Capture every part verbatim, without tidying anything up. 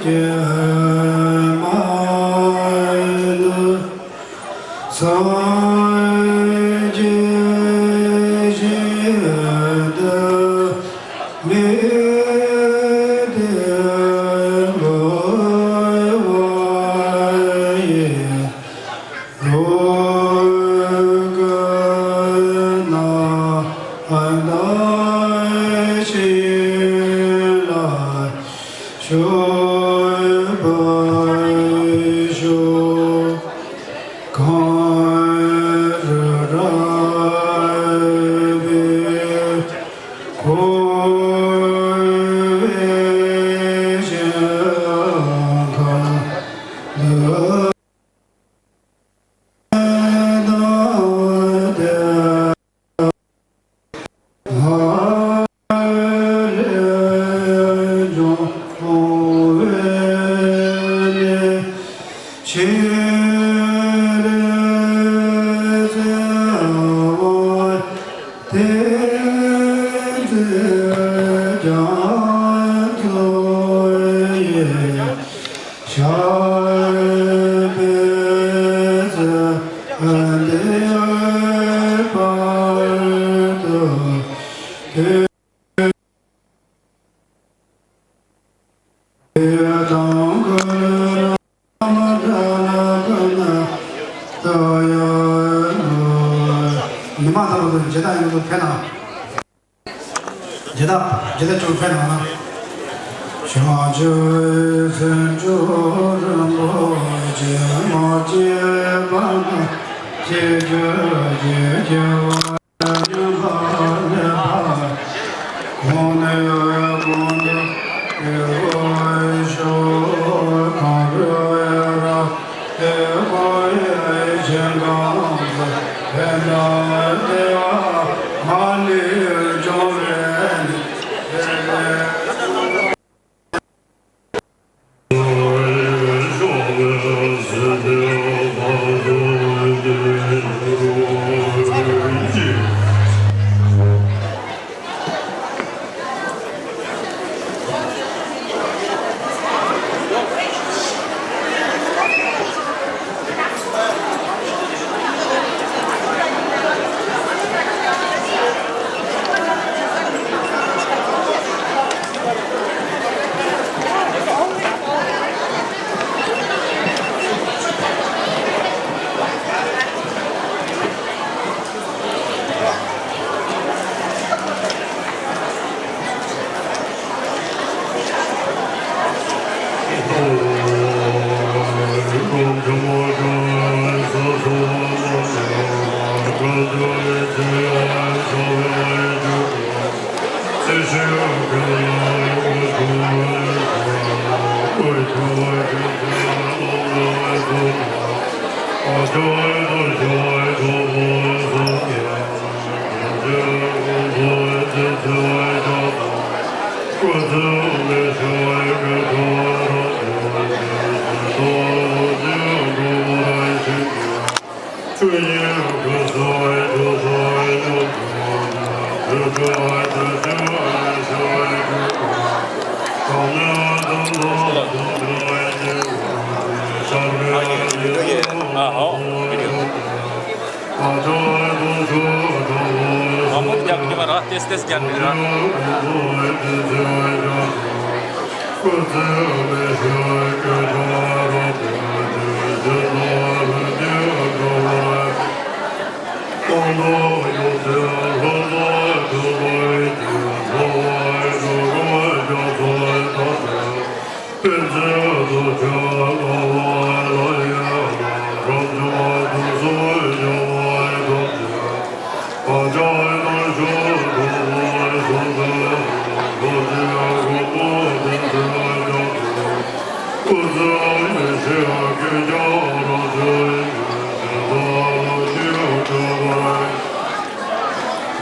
མི་མང་ཚང་མ་མཇལ་དར་ཡོངས་སུ་ཕེབས་གནང་། མཇལ་དར་མཇལ་དར་ཅུང་ཕེབས་གནང་། བྱང་ཆུབ་སེམས་མཆོག་རིན་པོ་ཆེ། མ་སྐྱེས་པ་རྣམས་སྐྱེ་གྱུར་ཅིག་སྐྱེ་བ།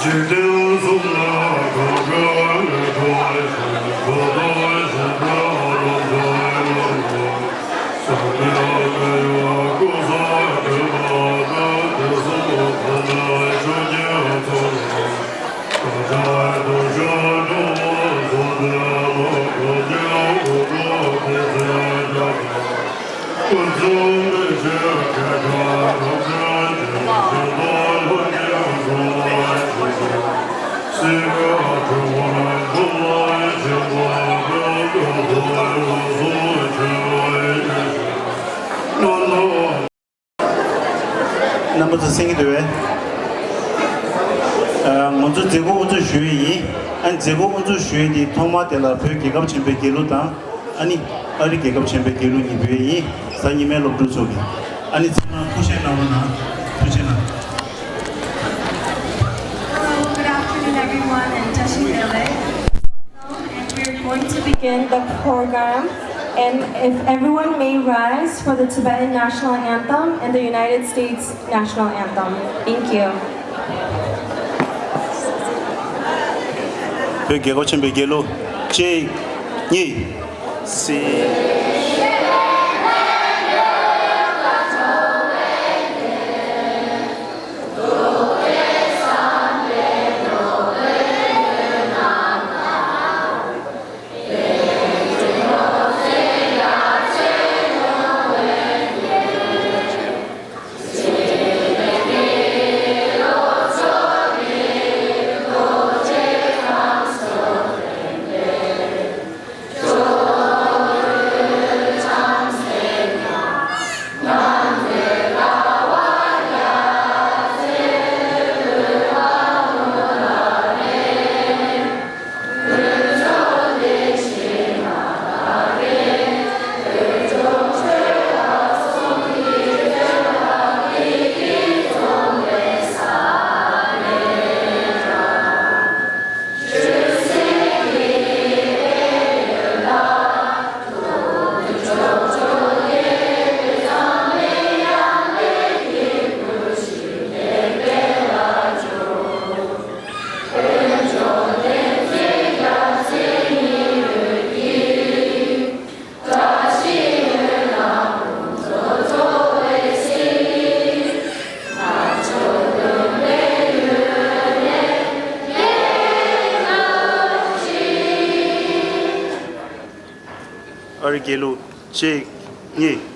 འཇིག་རྟེན་གསུམ་ལ་གང་ག་ལས་གྲོལ་ཞིང་། འགྲོ་དོན་ཞི་བདེ་རབ་འབྱམས་ལ། སངས་རྒྱས་མི་ཡི་སྐུ་གསུང་ཐུགས་དང་ལྡན། དུས་གསུམ་འཁོར་ལོའི་ཆོས་ཀྱི་ཚོགས་ལ། གང་ཤར་དུས་ཤར་འགྲོ་བ་སེམས་ཅན་རྣམས། གང་སྐྱེ་དགུ་འགྲོ་དེ་ཚེ་ རྣམ་པ་ཚོ་གསན་གྱི་འདུག་བས། ཨ། ང་ཚོ་མཛད་སྒོ་དབུ་འཛུགས་ཞུ་ཡི་ཡིན། ཨ་ནི་མཛད་སྒོ་དབུ་འཛུགས་ཞུ་ཡི་དེ་ཐོག་མ་དེ་ལ་བོད་རྒྱལ་ཁབ་ཆེན་པོའི་རྒྱལ་གླུ་དང་། ཨ་ནི་ཨ་རི་རྒྱལ་ཁབ་ཆེན་པོའི་རྒྱལ་གླུ་གཉིས་འབུལ་ཡི་ཡིན། གཟའ་ཉི་མའི་སློབ་ཕྲུག་ཚོ་གིས། ཨ་ནི་ཚང་མ་ཐུགས་རྗེ་གནང་རོགས་གནང་། ཐུགས་རྗེ་གནང་། Hello, good afternoon, everyone, and Tashi Pele. And we're going to begin the program. And if everyone may rise for the Tibetan national anthem and the United States national anthem. Thank you. བོད་རྒྱལ་ཁབ་ཆེན་པོའི་རྒྱལ་གླུ། གཅིག་གཉིས། ཨ་རིའི་རྒྱལ་གླུ། གཅིག་གཉིས།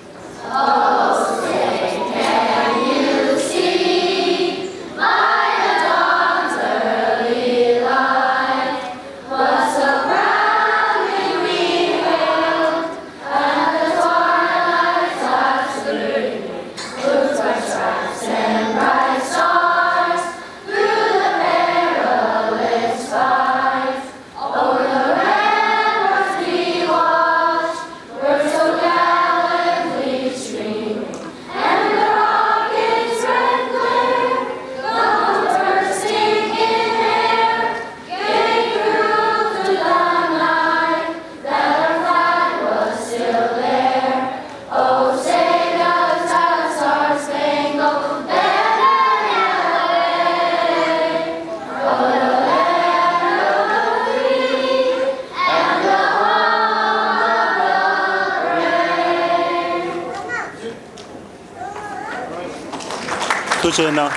ཐུགས་རྗེ་གནང་།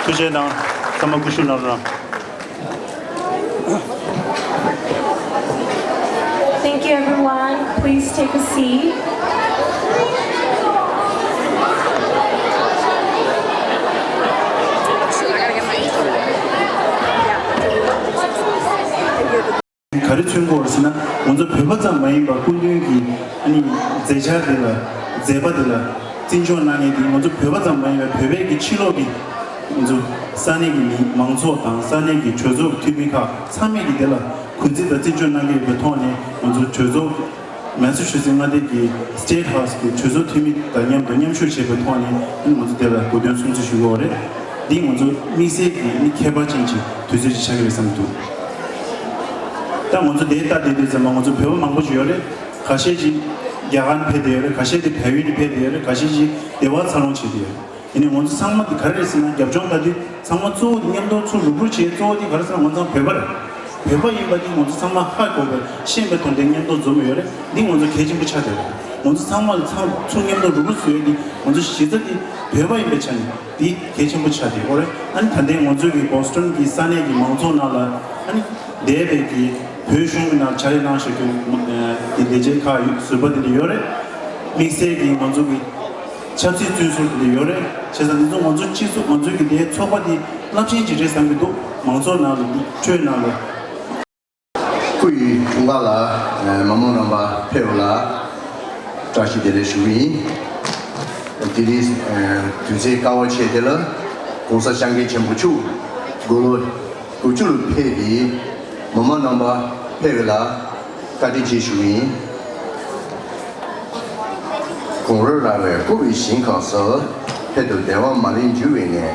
ཐུགས་རྗེ་གནང་། ཚང་མ་སྐུ་ཞབས་གནང་རོགས། Thank you, everyone. Please take a seat. ག་རེ་མཚོན་གྱི་ཡོད་རེད་ཟེར་ན། ང་ཚོ་བོད་པ་ཙམ་མ་ཡིན་པར་སྐུ་མདུན་གྱི་ཨ་ནི་མཛད་འཆར་དེ་ལ། མཛད་པ་དེ་ལ་བརྩི་འཇོག་གནང་མཁན་དེ་ང་ཚོ་བོད་པ་ཙམ་མ་ཡིན་པར་བོད་པའི་གི་ཕྱི་ལོགས་ཀྱི་ང་ཚོ་ས་གནས་ཀྱི་མི་མང་ཚོགས་དང་ས་གནས་ཀྱི་གྲོས་ཚོགས་འཐུས་མི་ཁག་ཚང་མས་ཀྱིས་དེ་ལ་གུས་བརྩི་དང་བརྩི་འཇོག་གནང་གི་ཡོད་པའི་ཐོག་ནས། ང་ཚོ་གྲོས་ཚོགས་མེ་སཱ་ཆུ་སེ་མངའ་སྡེ་གི་State House གི་གྲོས་ཚོགས་འཐུས་མི་དང་མཉམ་དུ་མཉམ་ཞུགས་བྱས་པའི་ཐོག་ནས་ང་ཚོ་དེ་ལ་གོ་སྟོན་སྲུང་བརྩི་ཞུ་གི་ཡོད་རེད། འདི་ང་ཚོ་དམིགས་བསལ་གྱི་ནི་ཁྱད་པར་ཅན་གྱི་དུས་ཚོད་ཅིག་ཆགས་ཀྱི་རེད་བསམ་གྱི་འདུག་ད་ང་ཚོ་དེ་ལྟ་བསྡད་དུས་ཙམ་པ་ང་ཚོ་བོད་པ་མང་པོ་ཞིག་ཡོད་རེད། ཁ་ཤས་ཅིག་རྒྱ་གར་ནས་ཕེབས་བསྡད་ཡོད་རེད། ཁ་ཤས་དེ་བལ་ཡུལ་ནས་ཕེབས་བསྡད་ཡོད་རེད། ཁ་ཤས་ཅིག་སྡེ་བ་འཚར་ལོངས་བྱས་བསྡད་ཡོད་རེད། ཡིན་ནའི་ང་ཚོ་ཚང་མ་དེ་ག་རེ་རེད་ཟེར་ན། རྒྱབ་ལྗོངས་ད་དེ་ཚང་མ་གཙོ་བོ་དེ་མཉམ་དུ་ཚུར་རུབ་རུབ་བྱས། གཙོ་བོ་དེ་ག་རེ་ཟེར་ན། ང་ཚོ་བོད་པ་རེད། བོད་པ་ཡིན་པ་དེ་ང་ཚོ་ཚང་མ་ཧ་གོ་བའི་ཤེས་པའི་དོན་དེ་མཉམ་དུ་འཛོམས་ཡོད་རེད། འདི་ང་ཚོ་གལ་ཆེན་པོ་ཆགས་བསྡད་རེད། ང་ཚོ་ཚང་མ་ལ་ཚང་ཚུར་མཉམ་དུ་རུབ་རུབ་བཟོས་ཏེ་ང་ཚོ་གཞི་རྩ་དེ་བོད་པ་ཡིན་པའི་ཆ་ནས་དེ་གལ་ཆེན་པོ་ཆགས་བསྡད་ཡོད་རེད། ཨ་ནི་ད་ལྟའི་ང་ཚོ་གི་Boston གི་ས་གནས་ཀྱི་མང་ཚོགས་ནང་ལ་ཨ་ནི་འདས་པའི་གི་བོད་གཞུང་གི་ནང་ཕྱག་ལས་གནང་བཞག་རྒྱུ་དེ་ལས་བྱེད་ཁག་ཡོད། ཟུར་པ་དེ་འདྲ་ཡོད་རེད། དམིགས་བསལ་གྱི་ང་ཚོ་གི་ཆབ་སྲིད་བཙོན་ཟུར་དེ་ཡོད་རེད། བྱས་ཙང་འདི་ཚོ་ང་ཚོ་སྤྱི་ཚོགས་ང་ཚོ་གི་དེའི་ཚོགས་པ་དེ་རླབས་ཆེན་ཅིག་རེད་བསམ་གྱི་འདུག་མང་ཚོགས་ནང་ལ་འདུག་ཁྲོད་ནང་ལ། སྐུ་ཡི་འཁྲུངས་སྐར་ལ་མི་མང་རྣམ་པ་ཕེབས་པ་ལ་བཀྲ་ཤིས་བདེ་ལེགས་ཞུ་གི་ཡིན། དེ་རིང་དུས་ཚོད་དཀའ་བ་ཆེ་དེ་ལ་༸གོང་ས་༸སྐྱབས་མགོན་ཆེན་པོ་མཆོག་དགུང་ལོ་དགུ་བཅུ་ལ་ཕེབས་པའི་མི་མང་རྣམ་པ་ཕེབས་པ་ལ་བཀའ་དྲིན་ཆེ་ཞུ་གི་ཡིན། གངས་རི་ར་བས་བསྐོར་བའི་ཞིང་ཁམས་སུ། ཕེབས་ཐུབ་བདེ་བ་མ་ལུས་འཇུ་བའི་གནས།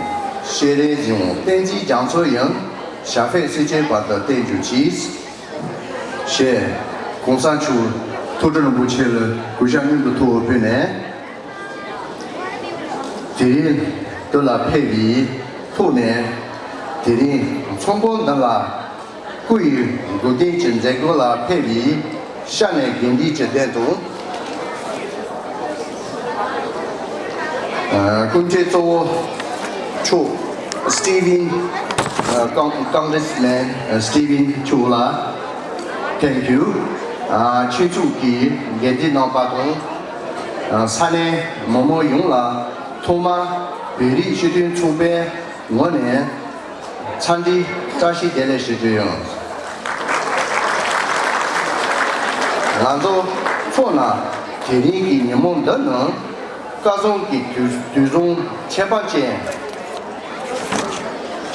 སྤྱན་རས་གཟིགས་དབང་བསྟན་འཛིན་རྒྱ་མཚོ་ཡང་། ཞབས་པད་སྲིད་མཐའི་བར་དུ་བརྟན་གྱུར་ཅིག་ཞེས་༸གོང་ས་མཆོག་ཐུགས་སྤྲུལ་རིན་པོ་ཆེ་ལ་གུས་ཞབས་སྙིང་དུ་ཐུགས་ཕུལ་ནས། དེ་རིང་འདི་ལ་ཕེབས་པའི་ཐོག་ནས། དེ་རིང་ཚོགས་འཁོར་འདི་ལ་སྐུ་ཡི་དགུང་སྟོན་གྱི་མཛད་སྒོ་ལ་ཕེབས་པའི་ཤ་ནས་དགེ་འདུན་གྱི་སྡེ་དང་། ཨ། སྐུ་མགྲོན་གཙོ་བོ་མཆོག Steven ཨ། Con- Congressman ཨ། Steven མཆོག་ལ་thank you ཨ། ཆོས་ཚོགས་ཀྱི་འགན་འཛིན་རྣམ་པ་དང་། ཨ། ས་གནས་མི་མང་ཡོངས་ལ་ཐོག་མར་བོད་རིགས་སྤྱི་མཐུན་ཚོགས་པའི་ངོས་ནས། འཚམས་འདྲི་བཀྲ་ཤིས་བདེ་ལེགས་ཞུ་རྒྱུ་ཡིན། ང་ཚོ་ཚོགས་ནང་དེ་རིང་གི་ཉིན་མོ་འདི་ནི་སྐལ་བཟང་གི་དུས་དུས་བཟང་ཁྱད་པར་ཅན་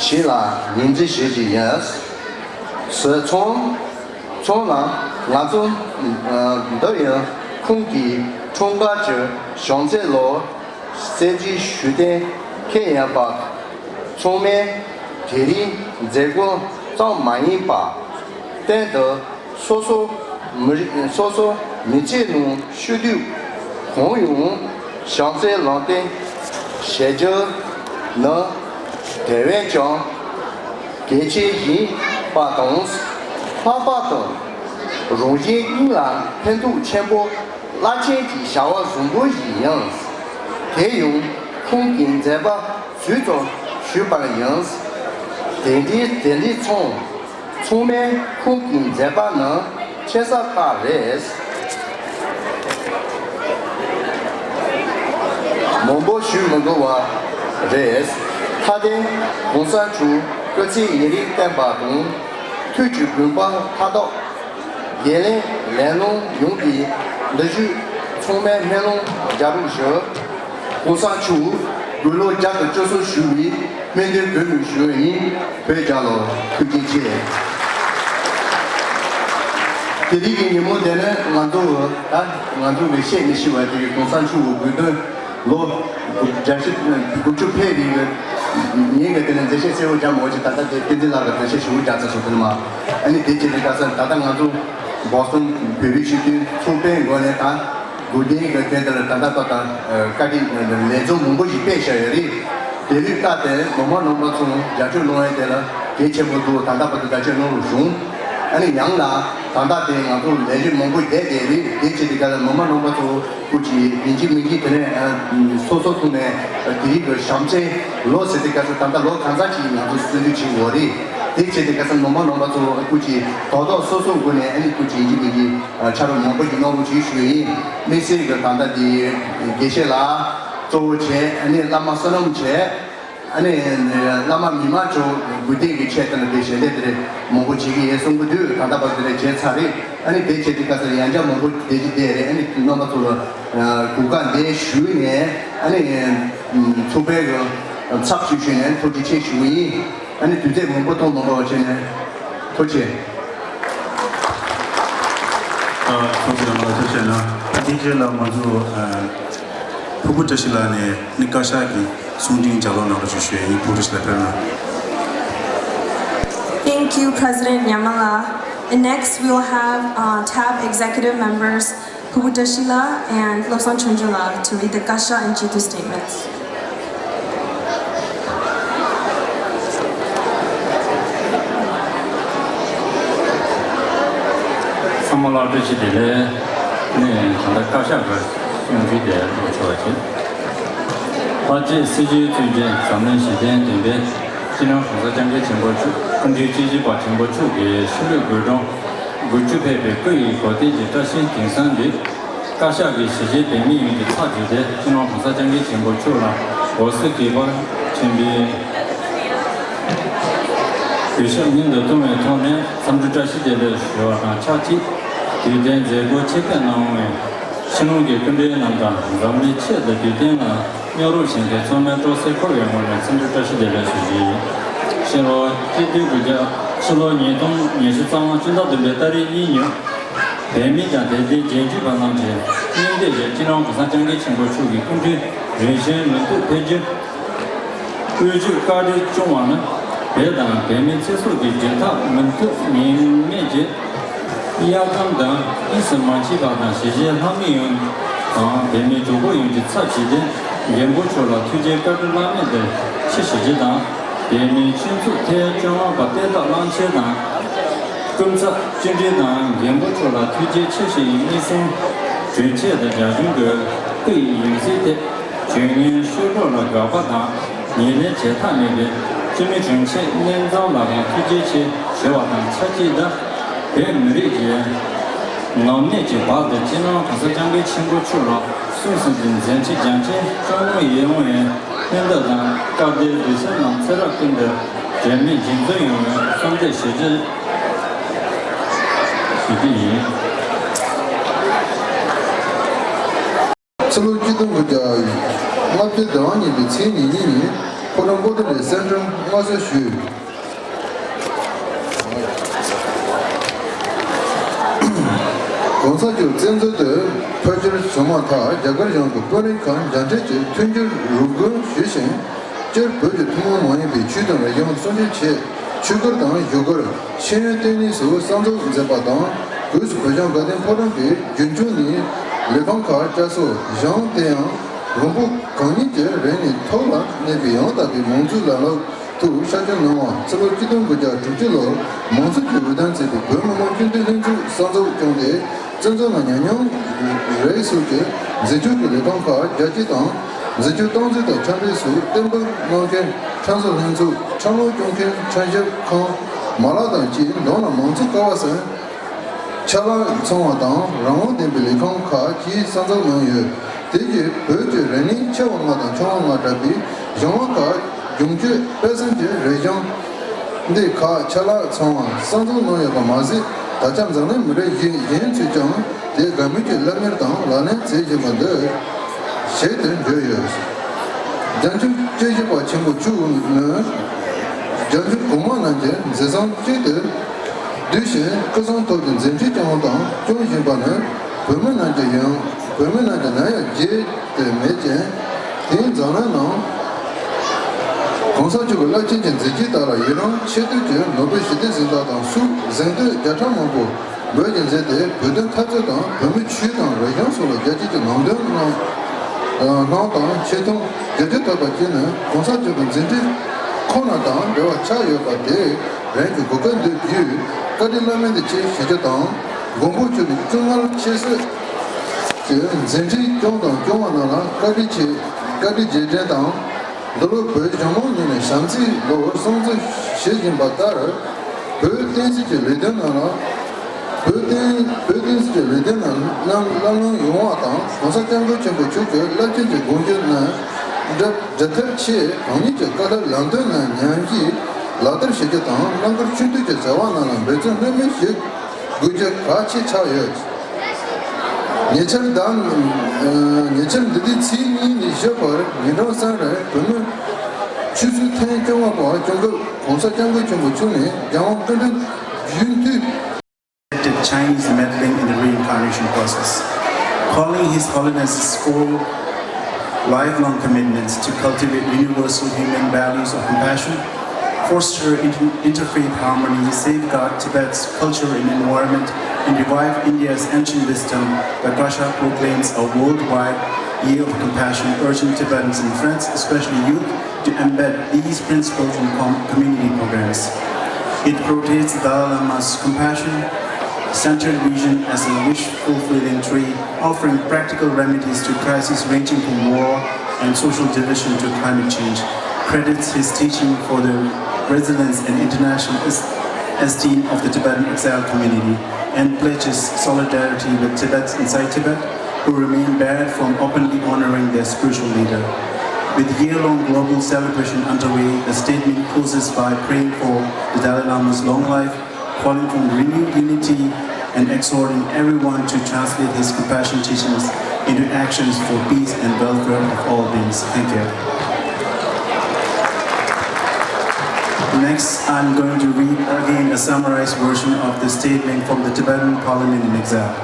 ཞིག་ལ་ངོས་འཛིན་ཞུ་རྒྱུ་ཡིན། སྲིད་ཚོང་ཚོང་ནང་ང་ཚོ་འདི་ཡང་ཁོང་གི་འཁྲུངས་སྐར་གྱི་བྱང་ཚེས་ལོ་གསར་བརྗེའི་བཞུགས་གདན་འཁེལ་ཡོད་པ། ཚང་མས་དེ་རིང་མཛད་སྒོ་ཙམ་མ་ཡིན་པར། སྟེང་དུ་སོ་སོ་མི་རིགས་སོ་སོ་མི་ཚེ་ནང་ཤུགས་དུས་གང་ཡོང་བྱམས་བརྩེ་ལམ་སྟོན་བྱེད་རྒྱུ་ནི་དེ་བས་ཀྱང་གལ་ཆེ་ཡིན་པ་དང་། ལྷག་པར་དུ་རང་གཞན་གཉིས་ལ་ཕན་ཐོགས་ཆེན་པོ་རླབས་ཆེན་གྱི་བྱ་བ་བཟང་པོ་ཞིག་ཡིན། དེ་ཡང་ཁོང་གི་མཛད་པ་ཟུར་ཙམ་ཞུས་པ་ཡིན། དེ་འདྲའི་དེ་འདྲའི་ཚང་ཚང་མས་ཁོང་གི་མཛད་པ་ནི་ཆེ་ས་ལྟར་རེད། མང་པོ་ཞུ་མི་དགོས་པ་རེད། མཐའ་དོན་༸གོང་ས་མཆོག་སྐུ་ཚེ་ཡུན་རིང་བརྟན་པ་དང་། ཐུགས་ཀྱི་དགོངས་པ་མཐའ་དག་འགན་ལེན་ལས་སྣེ་ཡོངས་ཀྱི་འདི་བཞུགས་ཚང་མས་སྨོན་ལམ་རྒྱག་རོགས་ཞུ། ༸གོང་ས་མཆོག་དགུང་ལོ་བརྒྱ་དང་བཅུ་གསུམ་བཞུགས་པའི་སྨོན་འདུན་གུས་མོས་ཞུ་ཡིན། བོད་རྒྱལ་ལོ། ཐུགས་རྗེ་ཆེ། དེ་རིང་གི་ཉིན་མོ་དེ་ནི་ང་ཚོ་ད་ང་ཚོ་གི་བཤད་མི་ཤེས་པ་དེ་གི་༸གོང་ས་མཆོག་གི་དགུང་སྟོན་ལོ་བརྒྱད་ཅུ་དགུ་བཅུ་ཕེབས་པའི་ཉིན་གྱི་དེ་ནི་མཛད་བཤད་གསལ་བོ་རྒྱག་མ་འོས་ཀྱི། ད་ལྟ་དེ་བསྟན་འཛིན་ལགས་ཀྱིས་མཛད་བཤད་ཞིབ་པོ་རྒྱག་ཚར་སོང་། དེ་ནི་མ་ཨ་ནི་དེ་བྱས་ཏེ་ཁ་སང་ད་ལྟ་ང་ཚོ་བོ་སི་ཊོན་བོད་རིགས་སྤྱི་མཐུན་ཚོགས་པའི་ངོས་ནས་ད་དགུང་སྟོན་གྱི་དེ་ལྟར་ད་ལྟ་ད་ལྟ་བཀའ་དྲིན་ལས་རྫོང་མང་པོ་ཞིག་སྤེལ་བཞག་ཡོད་རེད། དེ་རིང་སྐབས་དེ་མི་མང་རྣམ་པ་ཚོ་རྒྱབ་སྐྱོར་གནང་ཡས་དེ་ལ་གལ་ཆེན་པོ་འདུག་ད་ལྟ་བར་དུ་རྒྱབ་སྐྱོར་གནང་རོགས་ཞུ། ཨ་ནི་ཡང་ན་ད་ལྟ་དེ་ང་ཚོ་ལས་གཞི་མང་པོ་བསྡད་བསྡད་རེད། དེ་བྱས་ཏེ་ག་ལ་མི་མང་རྣམ་པ་ཚོ་སྐུ་མཁྱེན་ཡིན་གཅིག་མིན་གཅིག་དེ་ནས་སོ་སོ་ཐོག་ནས་དེ་རིང་གི་བྱམས་བརྩེའི་ལོ་ཟེར་ཏེ་ག་ཚོད་ད་ལྟ་ལོ་གང་ཚང་ཅིག་ང་ཚོ་བརྩི་འཇོག་བྱེད་དགོས་རེད། དེ་བྱས་ཏེ་ག་ཚོད་མི་མང་རྣམ་པ་ཚོ་སྐུ་མཁྱེན་རྡོག་རྡོག་སོ་སོ་སྒོ་ནས་ཨ་ནི་སྐུ་མཁྱེན་ཡིན་གཅིག་མིན་གཅིག་ཕྱག་རོགས་མང་པོ་ཞིག་གནང་རོགས་ཞེས་ཞུ་ཡིན། དམིགས་བསལ་གྱི་ད་ལྟ་དེ་དགེ་བཤེས་ལགས་གཙོ་བོ་བྱས། ཨ་ནི་བླ་མ་བསོད་ནམས་བྱས། ཨ་ནི་བླ་མ་མི་མང་ཚོ་དགུང་སྟོན་གྱི་ཆེད་དུ་ནི་དེ་ཞལ་འདེབས་དེ་རེད་མང་པོ་བྱེད་ཀྱི་ཡོད་གསུང་གི་འདུག་ད་ལྟ་བར་དེ་རེད་བྱས་ཚར་རེད། ཨ་ནི་དེ་བྱས་དུས་ཁ་སང་ཡང་བསྐྱར་མང་པོ་བསྡད་ཀྱི་བསྡད་རེད། ཨ་ནི་རྣམ་པ་ཚོ་ལ་གུས་བཀའ་འདི་ཞུས་ནས། ཨ་ནི་ཚོགས་པའི་ཚབ་ཞུས་ཞུས་ནས་ཐུགས་རྗེ་ཆེ་ཞུ་གི་ཡིན། ཨ་ནི་དུས་ཚོད་མང་པོ་གཏོང་མ་དགོས་པ་བྱས་ནས་ཐུགས་རྗེ་ཆེ། ཨ། ཚོགས་གཙོ་རྣམ་པ་ལ་ཐུགས་རྗེ་ཆེ་གནང་། ཨ། དེ་རྗེས་ལ་ང་ཚོ་ཨ། ཕུར་བུ་བཀྲ་ཤིས་ལགས་ནས་ནི་བཀའ་ཤག་གི་གསུང་འཕྲིན་ལྗགས་ཀློག་གནང་རོགས་ཞུ་ཞུ་ཡིན། ཕུར་བུ་བཀྲ་ཤིས་ལགས་ཕེབས་གནང་། Thank you, President Nyamala. And next, we will have uh, tab executive members Phubu Tashila and Lobsang Chonjula to read the Kasha and Chitu statements. ཚང་མ་ལ་བཀྲ་ཤིས་བདེ་ལེགས། ནས་ད་ལྟ་བཀའ་ཤག་གི་གསུང་འཕྲིན་དེ་སློབ་ཆོག་ཅིག་ཕ་ཆེ་སྲིད་ཇུས་བཙུན་ཆེན་འཛམ་གླིང་ཞི་བདེའི་མདུན་དཔོན་སྤྱི་ནོར་༸གོང་ས་༸སྐྱབས་མགོན་ཆེན་པོ་མཆོག་སྐུ་མདུན་སྤྱི་ཁྱབ་པ་ཆེན་པོ་མཆོག་གིས་ཕྱི་ལུས་དགུང་གྲངས་དགུ་བཅུ་ཕེབས་པའི་སྐུ་ཡི་གོ་སྟོན་གྱི་བཀྲ་ཤིས་དེང་སང་འདི། བཀའ་ཤག་གིས་གཞིས་བྱེས་བོད་མི་ཡོངས་ཀྱི་ཚབ་བྱས་ཏེ་སྤྱི་ནོར་༸གོང་ས་༸སྐྱབས་མགོན་ཆེན་པོ་མཆོག་ལ་འོད་ཟེར་གྱིས་ཕར་ཕྱིན་པའི་གུས་ཞབས་སྙིང་དུ་བརྟུལ་བའི་ཐོག་ནས་འཚམས་འདྲི་བཀྲ་ཤིས་བདེ་ལེགས་ཞུ་བ་དང་ཆབས་ཅིག་དུས་སྟོན་མཛད་སྒོ་ཆེད་ཕེབས་གནང་བའི་ཕྱི་ནང་གི་སྐུ་མགྲོན་རྣམས་དང་འཛམ་གླིང་ཕྱེད་དུ་དུས་སྟོན་ལ་མཉམ་རོགས་བྱེད་མཁན་ཚང་མའི་སྤྲོ་སེམས་ཁོར་ཡུག་ངོས་ནས་འཚམས་འདྲི་བཀྲ་ཤིས་བདེ་ལེགས་ཞུ་རྒྱུ་ཡིན། ཕྱི་ལོ་ཆིག་སྟོང་དགུ་བརྒྱ་ཕྱི་ལོ་ཉིས་སྟོང་ཉི་ཤུ་རྩ་ལྔ་སྤྱི་ཟླ་བདུན་པའི་ཏ་རིག་གཉིས་ཉིན། བོད་མི་དང་དད་ལྡན་རྗེས་འཇུག་པ་རྣམས་ཀྱིས་སྙིང་བསྡུས་ཀྱིས་སྤྱི་ནོར་༸གོང་ས་༸སྐྱབས་མགོན་ཆེན་པོ་མཆོག་གི་སྐུ་ཕྲེང་རིམ་བྱོན་མུ་མཐུད་ཕེབས་རྒྱུ། དབུས་ཆོས་བཀའ་དྲིན་སྐྱོང་བ་ནི་བོད་དང་བོད་མིའི་ཚེ་སྲོག་གི་སྒྲིག་ཐག་མུ་མཐུད་ངེས་མེད་ཀྱི་གཡར་དམ་དང་། གཉིས་སུ་མ་མཆིས་པ་དང་། གཞིས་བྱེས་ལྷ་མི་ཡོངས་དང་བོད་མི་གྲོགས་པོ་ཡོངས་ཀྱི་ཚབ་བྱས་ཏེ་མགོན་པོ་མཆོག་ལ་ཐུགས་རྗེ་བཀའ་དྲིན་བླ་མེད་དུ་ཆེ་ཞུ་རྒྱུ་དང་། བོད་མིའི་ཆོས་ཚོགས་ཐེངས་བཅོ་ལྔ་པ་བསྟན་རྟགས་བླང་ཆེན་དང་། སྐུ་ཚབ་བཅུ་དྲུག་དང་མགོན་པོ་མཆོག་ལ་ཐུགས་རྗེ་ཆེ་ཞུ་ཡི་མངོན་སུམ་དྲན་ཆེད་དུ་རྒྱ་གཞུང་གི་སྐུ་ཡི་ཡང་སྲིད་ཐད་ཇུས་ངན་ཤོད་གྲོགས་ལ་དགག་པ་དང་ཉེས་ལན་བྱེད་ཐབས་མེད་པའི་སྤྱི་མི་དྲུང་ཆེ་སྣེ་མཛངས་ལགས་ལ་ཐུགས་རྗེ་ཆེ་ཞུ་བ་དང་ཆབས་ཅིག་ཏུ། བོད་མི་རིགས་ཀྱི་ནམ་གནས་ཀྱི་བར་དུ་སྤྱི་ནོར་༸གོང་ས་༸སྐྱབས་མགོན་ཆེན་པོ་མཆོག་ལ་གསུངས་ཟིན་གྱི་མཛད་འཕྲིན་རྒྱ་ཆེན་སྐྱོང་བའི་ཡིད་འོང་བའི་སྨོན་འདུན་དང་། སྐབས་དེར་གདུལ་བྱ་རྣམས་ཚེ་རབས་ཀུན་ཏུ་དྲན་མེད་རྗེས་འཛིན་ཡོང་བའི་སྨོན་འདུན་ཞུ་རྒྱུ་ཞུ་རྒྱུ་ཡིན། ཕྱི་ལོ་ཆིག་སྟོང་དགུ་བརྒྱ་ལྔ་བཅུ་ཟླ་བ་གཉིས་པའི་ཚེས་ཉེར་གཉིས་ཉིན་ཕོ་བྲང་པོ་ཏཱ་ལའི་གསལ་བསྒྲགས་མངའ་གསོལ་ཞུས། ༸གོང་ས་མཆོག་བཙན་བྱོལ་དུ་ཕེབས་འབྱོར་བྱུང་མ་ཐག་རྒྱ་གར་གཞུང་གི་དཔོན་རིགས་ཁག་མཇལ་འཕྲད་ཀྱིས་མཐུན་འགྱུར་རོགས་མགོན་ཞུས་ཤིང་། སྤྱིར་བོད་ཀྱི་ཐུན་མོང་མ་ཡིན་པའི་ཆོས་དང་རིག་གཞུང་སྲུང་སྐྱོབ་ཆེད་ཆོས་སྒར་དང་བཞུགས་སྒར། ཤེས་ཡོན་ལྟེ་གནས་སོགས་གསར་འཛུགས་མཛད་པ་དང་། སྒོས་སུ་བོད་ལྗོངས་དགའ་ལྡན་ཕོ་བྲང་གི་རྒྱུན་སྐྱོང་ནས་ལས་ཁང་ཁག་བསྐྱར་གསོ་བཞེངས་ཏེ་ཡང་། མགོན་པོ་གང་ཉིད་ཀྱི་རིང་ནས་ཐོག་ལ་གནས་པའི་ཡང་དག་པའི་མང་གཙོའི་ལམ་ལུགས་ཐོག་ཤར་བསྐྱོད་གནང་བ། ཕྱི་ལོ་ཆིག་སྟོང་དགུ་བརྒྱ་དྲུག་ཅུ་ལོར་མང་གཙོ་གི་འོས་བསྡུ་མཛད་པའི་བོད་མི་མང་སྤྱི་འཐུས་ལྷན་ཚོགས་གསར་འཛུགས་བསྐྱངས་ཏེ། བཙན་བྱོལ་ནང་ཉམས་མྱོང་རེ་ཞིག་གི་འཛིན་སྐྱོང་གི་ལས་ཁང་ཁག་རྒྱ་སྐྱེད་དང་། འཛིན་སྐྱོང་སྟངས་འཛིན་དང་འཆམ་མཐུན་སོགས་གཏན་འབེབས་གནང་མཁན་ཁྲིམས་བཟོ་ལྷན་ཚོགས། ཁྲིམས་ལུགས་སྐྱོང་མཁན་ཁྲིམས་ཞིབ་ཁང་མ་ལག་དང་བཅས། མདོར་ན་མང་གཙོ་ཀ་བ་གསུམ་ཆ་ལག་ཚང་བ་དང་རང་དབང་ལྡན་པའི་ལས་ཁང་ཁག་ཅིག་གསར་འཛུགས་གནང་ཡོད། དེ་བཞིན་བོད་ཀྱི་རིག་གནས་ཆེ་བ་ལྔ་དང་ཆུང་བ་ལྔ་གྲགས་པའི་གཞུང་ལམ་ཁག་རྒྱུན་སྤྱོད་སྤེལ་གསུམ་གྱི་རིག་གཞུང་སྡེ་ཁག་ཆ་ལག་ཚང་བ་གསར་འཛུགས་གནང་ཡོད་པ་མ་ཟད། ད་ཆ་འཛམ་གླིང་མི་རིགས་གཞན་གཞན་ཚོས་ཀྱང་དེ་དགའ་མོས་ཀྱི་བསླབ་གཉེར་དང་ལག་ལེན་མཛད་བཞིན་པ་འདི་ཞིག་ཏུ་འགྱུར་ཡོད། རྒྱ་ཆེའི་དཔྱད་ཞིབ་པ་ཆེན་པོ་མཆོག་ནི། རྒྱ་ཆེའི་གོང་མ་རྣམས་ཀྱི་མཛད་བཟང་ཅིག་ཏུ་བསྡུས་ཤིང་། སྐུ་གསུང་ཐུགས་ཀྱི་མཛད་འཕྲིན་བསྐྱངས་དང་སྐྱོང་བཞིན་པ་ནི། བོད་མི་རྣམས་ཀྱི་ཡང་། བོད་མི་རྣམས་ཀྱི་ནམ་ཡང་བརྗེད་དེ་མེད་ཅིང་། དེང་འཛམ་གླིང་ནང་གོང་ས་མཆོག་གི་རླབས་ཆེན་གྱི་མཛད་རྗེས་དག་ལ་ཡི་རང་ཆེ་བསྟོད་ཀྱིས་ནོ་བེལ་ཞི་བདེའི་གཟེངས་རྟགས་དང་སོགས་གཟེངས་བསྟོད་བརྒྱ་ཕྲག་མང་པོ་འབོད་ཀྱིན་མཛད་དེ། བོད་དོན་འཐབ་རྩོད་དང་བོད་མིའི་ཆོས་དང་རིག་གཞུང་སོགས་ལ་རྒྱ་སྐྱེད་ཀྱི་ནང་དོན་གནང་གནང་དང་། ཆེ་མཐོང་རྒྱ་སྐྱེད་ཐོབ་པ་བཅས་ནི། གོང་ས་མཆོག་གི་མཛད་འཕྲིན་ཁོ་ན་དང་འབྲེལ་བ་ཆགས་ཡོད་པ་དེ་རང་གི་གོ་སྐབས་འདི་བརྒྱུད་བཀའ་དྲིན་བླ་མེད་དུ་ཆེ་ཞུ་རྒྱུ་དང་། མགོན་པོ་མཆོག་གི་སྐྱོ་ངལ་ཁྱད་བསད་ཀྱི་མཛད་འཕྲིན་བསྐྱངས་དང་སྐྱོང་བ་རྣམས་ལ་བཀའ་དྲིན་ཆེ། བཀའ་དྲིན་རྗེས་དྲན་དང་། འདི་ལོ་བོད་གཞུང་མང་གཉིས་ནས་བྱམས་བརྩེའི་ལོར་སྲུང་བརྩི་ཞུ་བཞིན་པ་ལྟར། བོད་བསྟན་སྲིད་ཀྱི་ལས་དོན་རྣམས་ལ། བོད་བསྟན་བོད་བསྟན་སྲིད་ཀྱི་ལས་དོན་རྣམས་ལམ་ལྷོང་ཡོང་བ་དང་། གོང་ས་སྐྱབས་མགོན་ཆེན་པོ་མཆོག་གི་རླབས་ཆེན་གྱི་དགོངས་བཞེད་རྣམས་འགྲུབ་འགྲུབ་ཐབས་ཆེད་གང་ཉིད་ཀྱི་བཀའ་སློབ་ལམ་སྟོན་རྣམས་ཉམས་ཞིབ་ལག་བསྟར་ཞུ་རྒྱུ་དང་། རྣམ་དཀར་ཆོས་འདུས་ཀྱི་བྱ་བ་རྣམས་ལ་འབད་བརྩོན་ལྷོད་མེད་ཞིག་དགོས་རྒྱུ་གལ་ཆེ་ཆགས་ཡོད། ཉེ་ཆར་ཟླ། ཉེ་ཆར་འདི་ཟླའི་ཚེས་གཉིས་ནས་བཞི་བར་ཉིན་གྲངས་གསུམ་རིང་བོད་མིའི་ཆུ་ཚོད་ཐེངས་བཅོ་ལྔ་པ་སྐྱོང་སྐབས། གོང་ས་སྐྱབས་མགོན་ཆེན་པོ་མཆོག་ནས་རྒྱལ་དབང་སྐུ་ཕྲེང་བཞི་མཐུད། Chinese meddling in the reincarnation process, calling His Holiness's four lifelong commitments to cultivate universal human values of compassion, foster inter- interfaith harmony, safeguard Tibet's culture and environment, and revive India's ancient wisdom. Prakasha proclaims a worldwide year of compassion, urging Tibetans and friends, especially youth, to embed these principles in com- community programs. It portrays the Dalai Lama's compassion centered vision as a wish fulfilling tree, offering practical remedies to crises ranging from war and social division to climate change, credits his teaching for the resilience and international es- esteem of the Tibetan exile community, and pledges solidarity with Tibetans inside Tibet, remain barred from openly honoring their spiritual leader. With year-long global celebration underway, the statement closes by praying for the Dalai Lama's long life, calling for renewed unity, and exhorting everyone to translate his compassion teachings into actions for peace and welfare of all beings. Thank you. Next, I'm going to read again a summarized version of the statement from the Tibetan Parliament in Exile.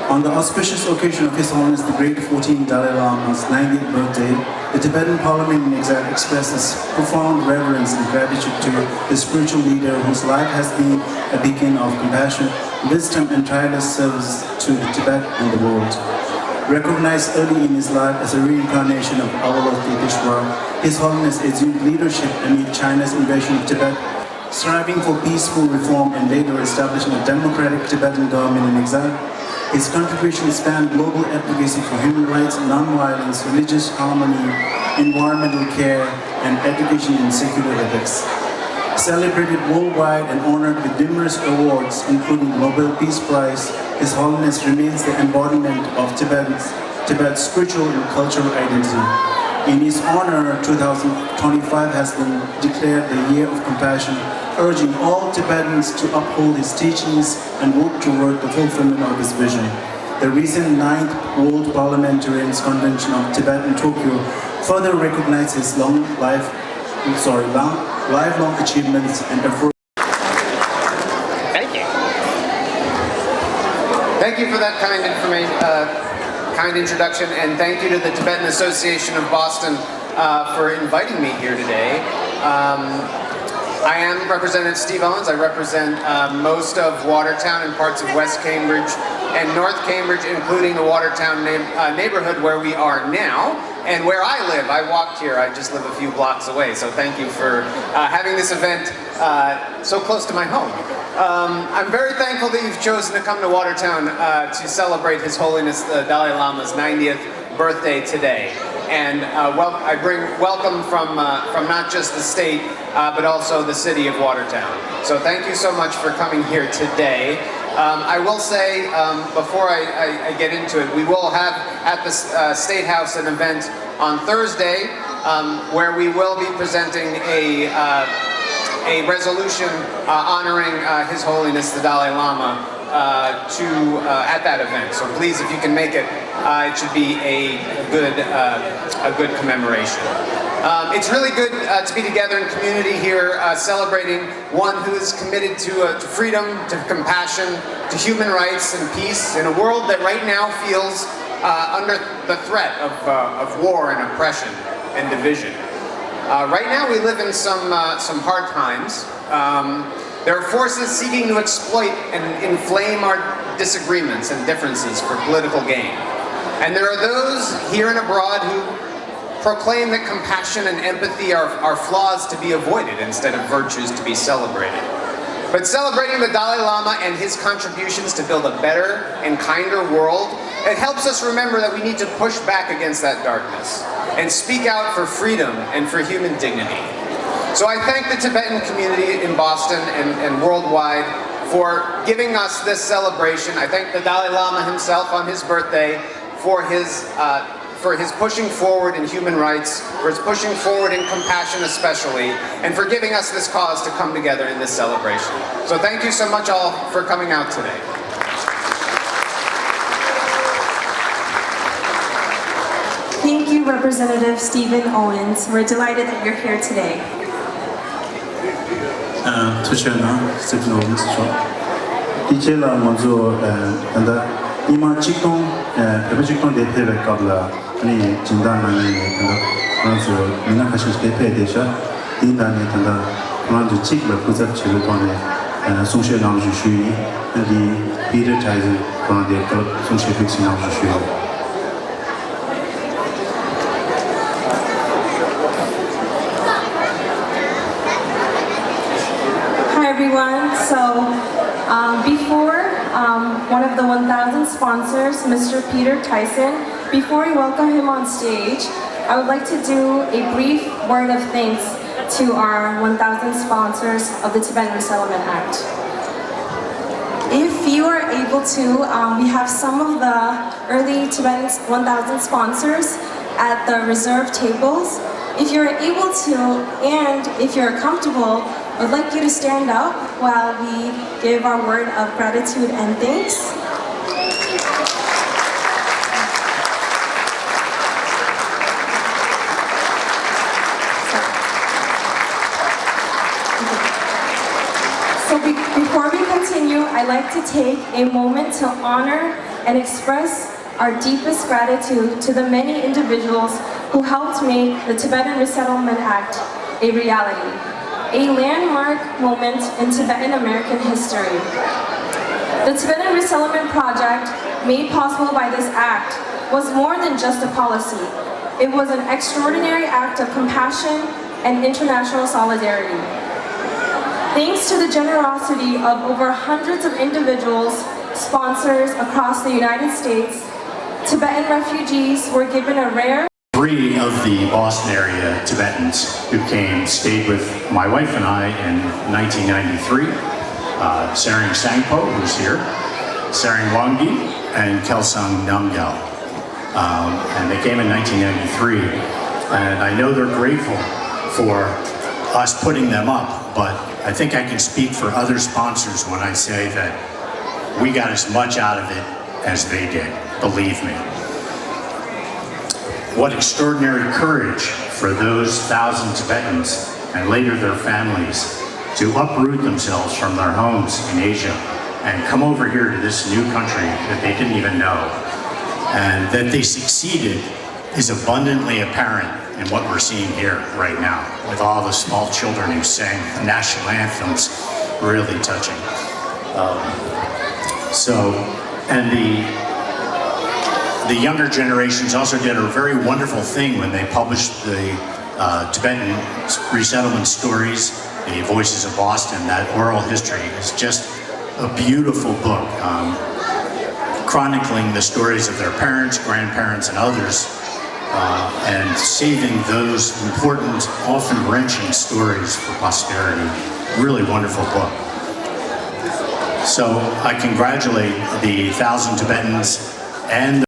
On the auspicious occasion of His Holiness the Great fourteenth Dalai Lama's ninetieth birthday, the Tibetan Parliament in Exile expresses profound reverence and gratitude to the spiritual leader whose life has been a beacon of compassion, wisdom, and tireless service to Tibet and the world. Recognized early in his life as a reincarnation of Avalokiteshvara, His Holiness assumed leadership amid China's invasion of Tibet, striving for peaceful reform and later establishing a democratic Tibetan government in exile. His contributions span global advocacy for human rights, non-violence, religious harmony, environmental care, and education in secular ethics. Celebrated worldwide and honored with numerous awards, including the Nobel Peace Prize, His Holiness remains the embodiment of Tibet's, Tibet's spiritual and cultural identity. In his honor, two thousand twenty-five has been declared the Year of Compassion, urging all Tibetans to uphold his teachings and work toward the fulfillment of his vision. The recent ninth World Parliamentarians Convention of Tibet in Tokyo further recognized his long life, sorry, long, lifelong achievements and efforts. Thank you. Thank you for that kind information, uh, kind introduction, and thank you to the Tibetan Association of Boston uh, for inviting me here today. Um, I am Representative Steve Owens. I represent uh, most of Watertown and parts of West Cambridge and North Cambridge, including the Watertown neigh- uh, neighborhood where we are now and where I live. I walked here. I just live a few blocks away. So thank you for uh, having this event uh, so close to my home. Um, I'm very thankful that you've chosen to come to Watertown uh, to celebrate His Holiness the Dalai Lama's ninetieth birthday today. And uh, wel- I bring welcome from, uh, from not just the state, uh, but also the city of Watertown. So thank you so much for coming here today. Um, I will say, um, before I, I, I get into it, we will have at the uh, State House an event on Thursday um, where we will be presenting a, uh, a resolution uh, honoring uh, His Holiness the Dalai Lama uh, to uh, at that event. So please, if you can make it, uh, it should be a good uh, a good commemoration. Um, it's really good uh, to be together in community here, uh, celebrating one who is committed to, uh, to freedom, to compassion, to human rights and peace in a world that right now feels uh, under the threat of, uh, of war and oppression and division. Uh, right now, we live in some, uh, some hard times. Um, there are forces seeking to exploit and inflame our disagreements and differences for political gain. And there are those here and abroad who proclaim that compassion and empathy are, are flaws to be avoided instead of virtues to be celebrated. But celebrating the Dalai Lama and his contributions to build a better and kinder world, it helps us remember that we need to push back against that darkness and speak out for freedom and for human dignity. So I thank the Tibetan community in Boston and, and worldwide for giving us this celebration. I thank the Dalai Lama himself on his birthday for his uh, for his pushing forward in human rights, for his pushing forward in compassion especially, and for giving us this cause to come together in this celebration. So thank you so much all for coming out today. Thank you, Representative Stephen Owens. We're delighted that you're here today. ཐུགས་རྗེ་གནང་། སི་ཕི་ནོ་མིས་མཆོག་དེ་རྗེས་ལ་ང་ཚོ་ད་ལྟ་སྔོན་མ་ཆིག་སྟོང་བོད་པ་ཆིག་སྟོང་དེ་ཕེབས་པའི་སྐབས་ལ་ཨ་ནི་སྦྱིན་བདག་གནང་མཁན་ཡོད། ད་ལྟ་ང་ཚོ་མི་སྣ་ཁ་ཤས་ཤིག་དེ་ཕེབས་བསྡད་ཤག་དེ་ཡིན་ད་ནི་ད་ལྟ་ཁོ་རང་ཚོ་གཅིག་ལ་སྐུ་ཚབ་བྱེད་པའི་ཐོག་ནས་གསུང་བཤད་གནང་རོགས་ཞུ་ཞུ་ཡིན། ཨ་ནི་Peter Tyson ཁོ་རང་དེ་སྐབས་གསུང་བཤད་ཕུལ་ཞིག་གནང་རོགས་ཞུ་ཡིན། Hi everyone. So um, before um, one of the one thousand sponsors, Mister Peter Tyson, before we welcome him on stage, I would like to do a brief word of thanks to our one thousand sponsors of the Tibetan Resettlement Act. If you are able to, um, we have some of the early Tibetan one thousand sponsors at the reserved tables. If you're able to, and if you're comfortable, I'd like you to stand up while we give our word of gratitude and thanks. So be- before we continue, I'd like to take a moment to honor and express our deepest gratitude to the many individuals who helped make the Tibetan Resettlement Act a reality, a landmark moment in Tibetan American history. The Tibetan Resettlement Project, made possible by this act, was more than just a policy. It was an extraordinary act of compassion and international solidarity. Thanks to the generosity of over hundreds of individuals, sponsors across the United States, Tibetan refugees were given a rare Three of the Boston area Tibetans who came stayed with my wife and I in nineteen ninety-three. Uh, Tsering Sangpo, who's here, Tsering Wangyul, and Kelsang Namgyal. Um, and they came in nineteen ninety-three. And I know they're grateful for us putting them up, but I think I can speak for other sponsors when I say that we got as much out of it as they did, believe me. What extraordinary courage for those thousand Tibetans and later their families to uproot themselves from their homes in Asia and come over here to this new country that they didn't even know, and that they succeeded is abundantly apparent in what we're seeing here right now with all the small children who sang national anthems. Really touching. Um, so, and the the younger generations also did a very wonderful thing when they published the uh, Tibetan resettlement stories, the Voices of Boston. That oral history is just a beautiful book, um, chronicling the stories of their parents, grandparents, and others, uh, and saving those important, often wrenching stories for posterity. Really wonderful book. So I congratulate the thousand Tibetans and the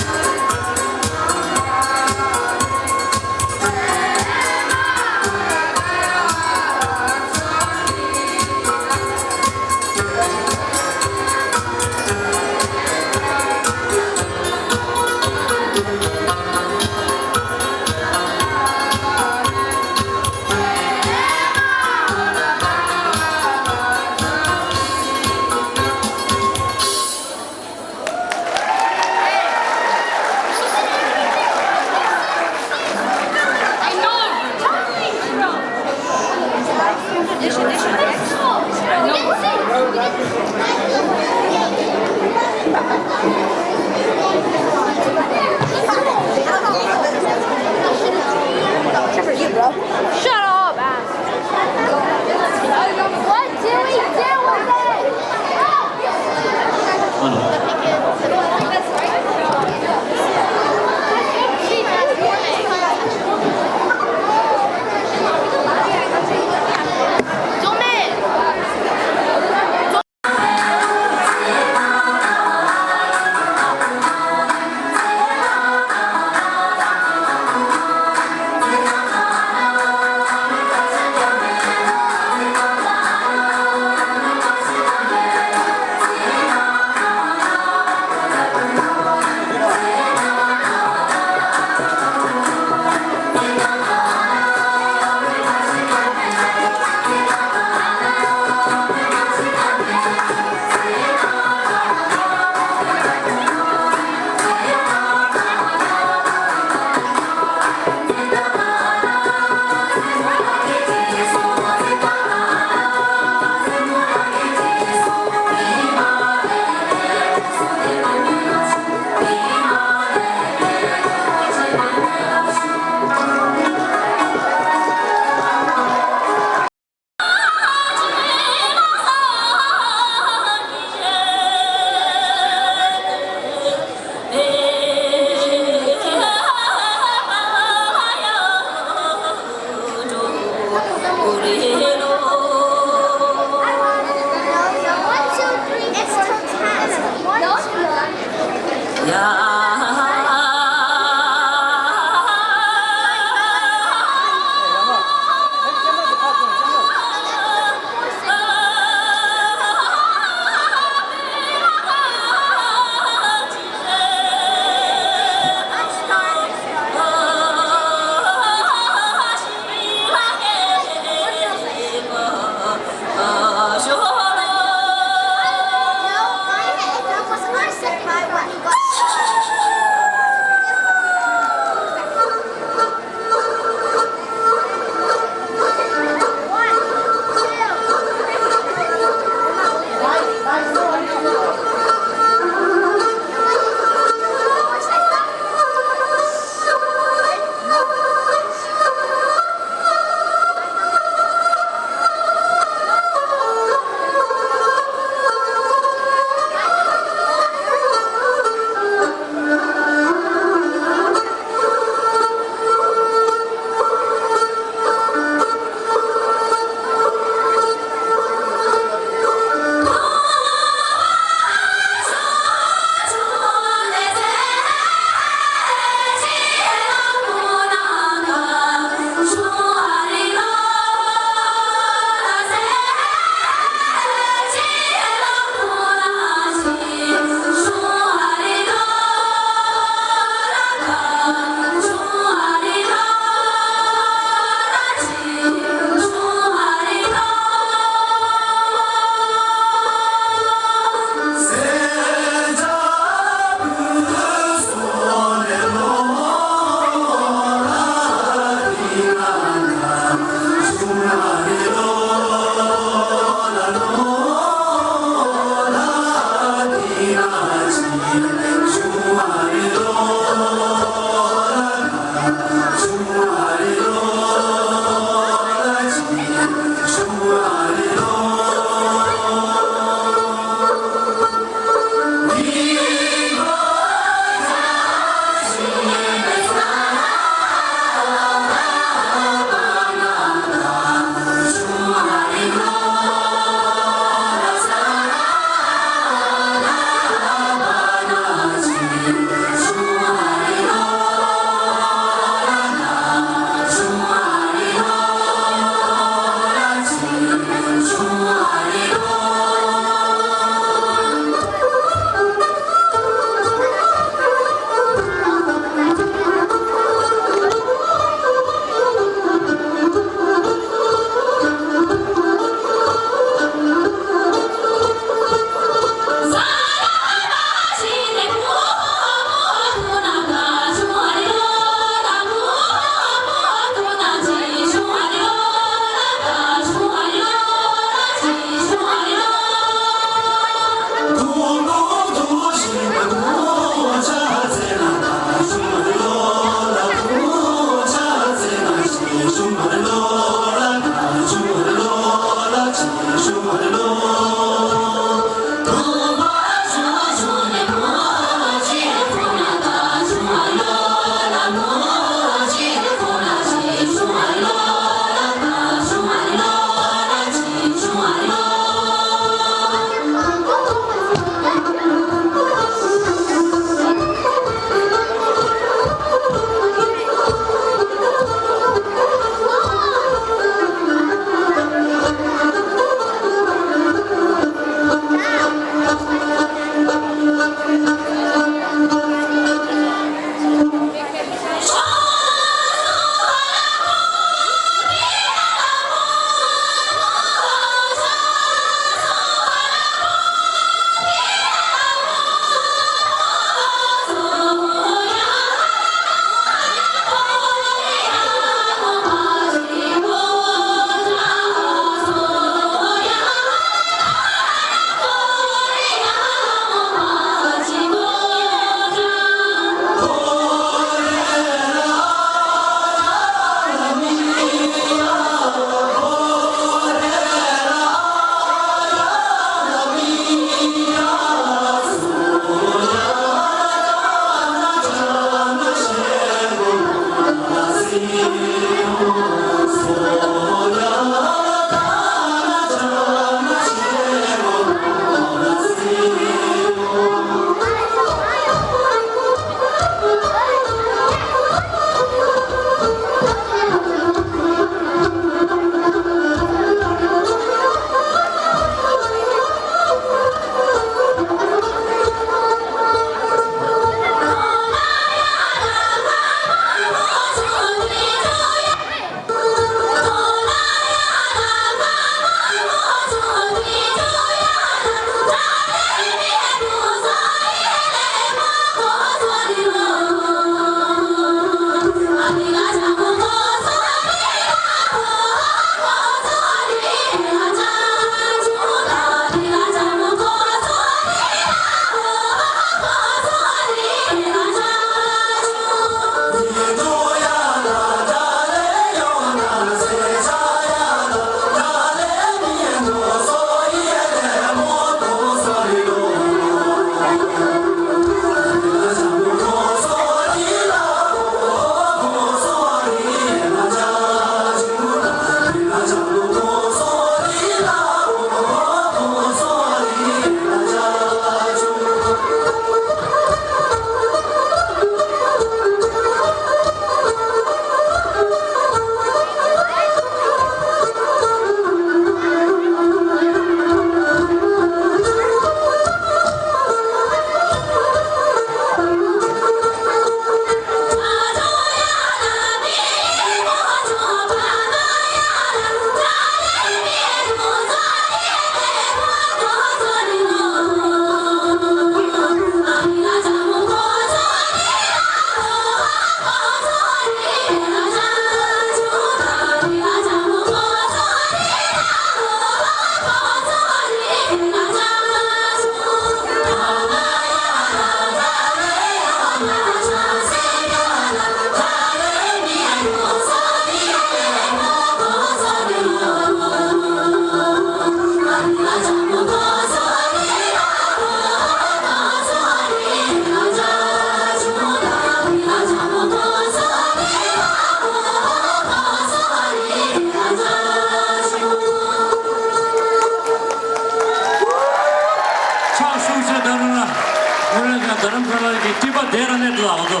ཕྱག་ཤུགས་ཆེ་ད་རུང་ན། ང་རང་ཚོ་རྡ་རམ་ས་ལ་གི་སྤྲིན་པ་དེ་རང་ནས་འདུག་ཨ་ཚོ།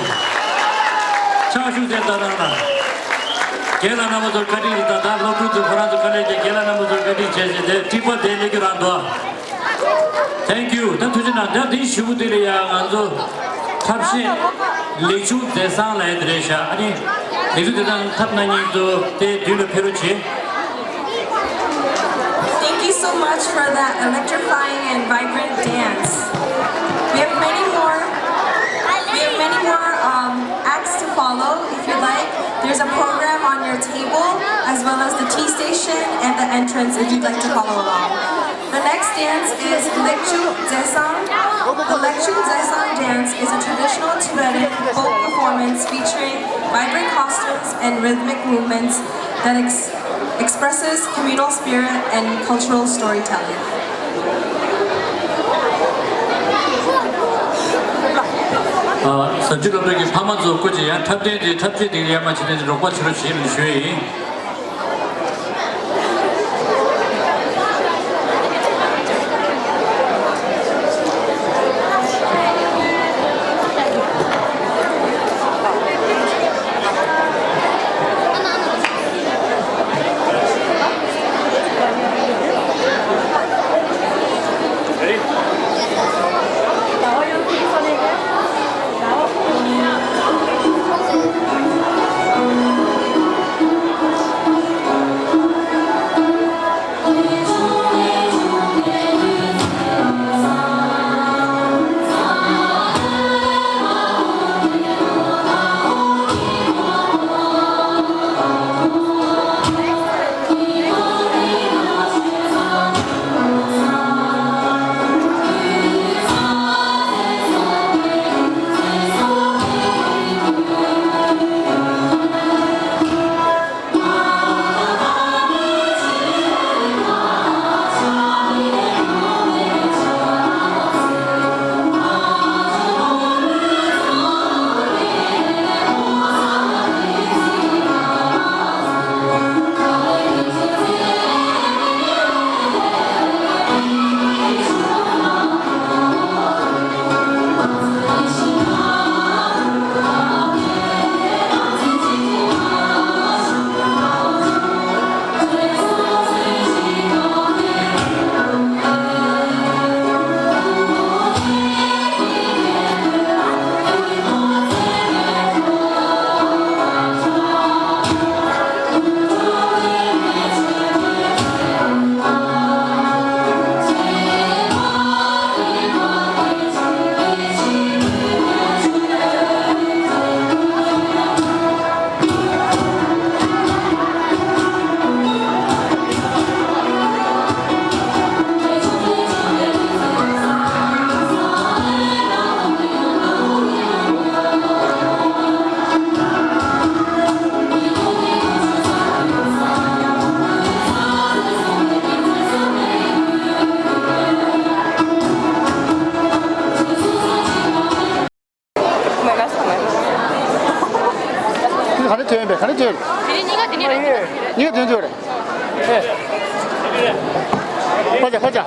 ཕྱག་ཤུགས་ཆེ་ད་རུང་ན། རྒན་ལགས་རྣམ་པ་ཚོར་བཀའ་དྲིན་ཆེ། ད་ད་སློབ་ཕྲུག་ཚོ་ཁོ་རང་ཚོ་དཀའ་ལས་བརྒྱབ། རྒན་ལགས་རྣམ་པ་ཚོར་བཀའ་དྲིན་ཆེ་ཞེས་དེ་སྤྲིན་པ་དེ་སླེབས་ཀྱི་རང་འདུག་ཨ། Thank you. ད་ཐུགས་རྗེ་གནང་། ད་དེའི་གཞུག་གུ་དེ་ལ་ཡང་ང་ཚོ་ཐབས་ཤེས་ལེགས་བྱུང་མཛད་བཟང་ལབ་ཡ་དེ་རེད་ཤག་ཨ་ནི་ལེགས་བྱུང་མཛད་བཟང་ཐབས་གནང་མཁན་ཚོ་དེ་མདུན་ལ་ཕེབས་རོགས་བྱེད། Thank you so much for that electrifying and vibrant dance. We have many more, we have many more um, acts to follow if you'd like. There's a program on your table as well as the tea station and the entrance if you'd like to follow along. The next dance is Lekchu Dzesang. The Lekchu Dzesang dance is a traditional Tibetan folk performance featuring vibrant costumes and rhythmic movements that ex- expresses communal spirit and cultural storytelling. ཨ། ཟབ་ཆོས་སློབ་གྲྭ་གི་ཕ་མ་ཚོ་སྐུ་མཁྱེན། ཡང་འཁྲབ་སྟོན་དེ་འཁྲབ་ཆས་དེ་ཡར་མར་བྱེད་མཁན་ཚོ་རོགས་པ་བྱེད་རོགས་ཞེས་ཞུ་ཡི་ཡིན། ག་རེ་ཐོན་པས། ག་རེ་ཐོན། དེ་རིང་གཉིས་ཀ་དེ་ནས་རེད། གཉིས་ཀ་དེ་ནས་རེད། ཕ་ཇ། ཕ་ཇ།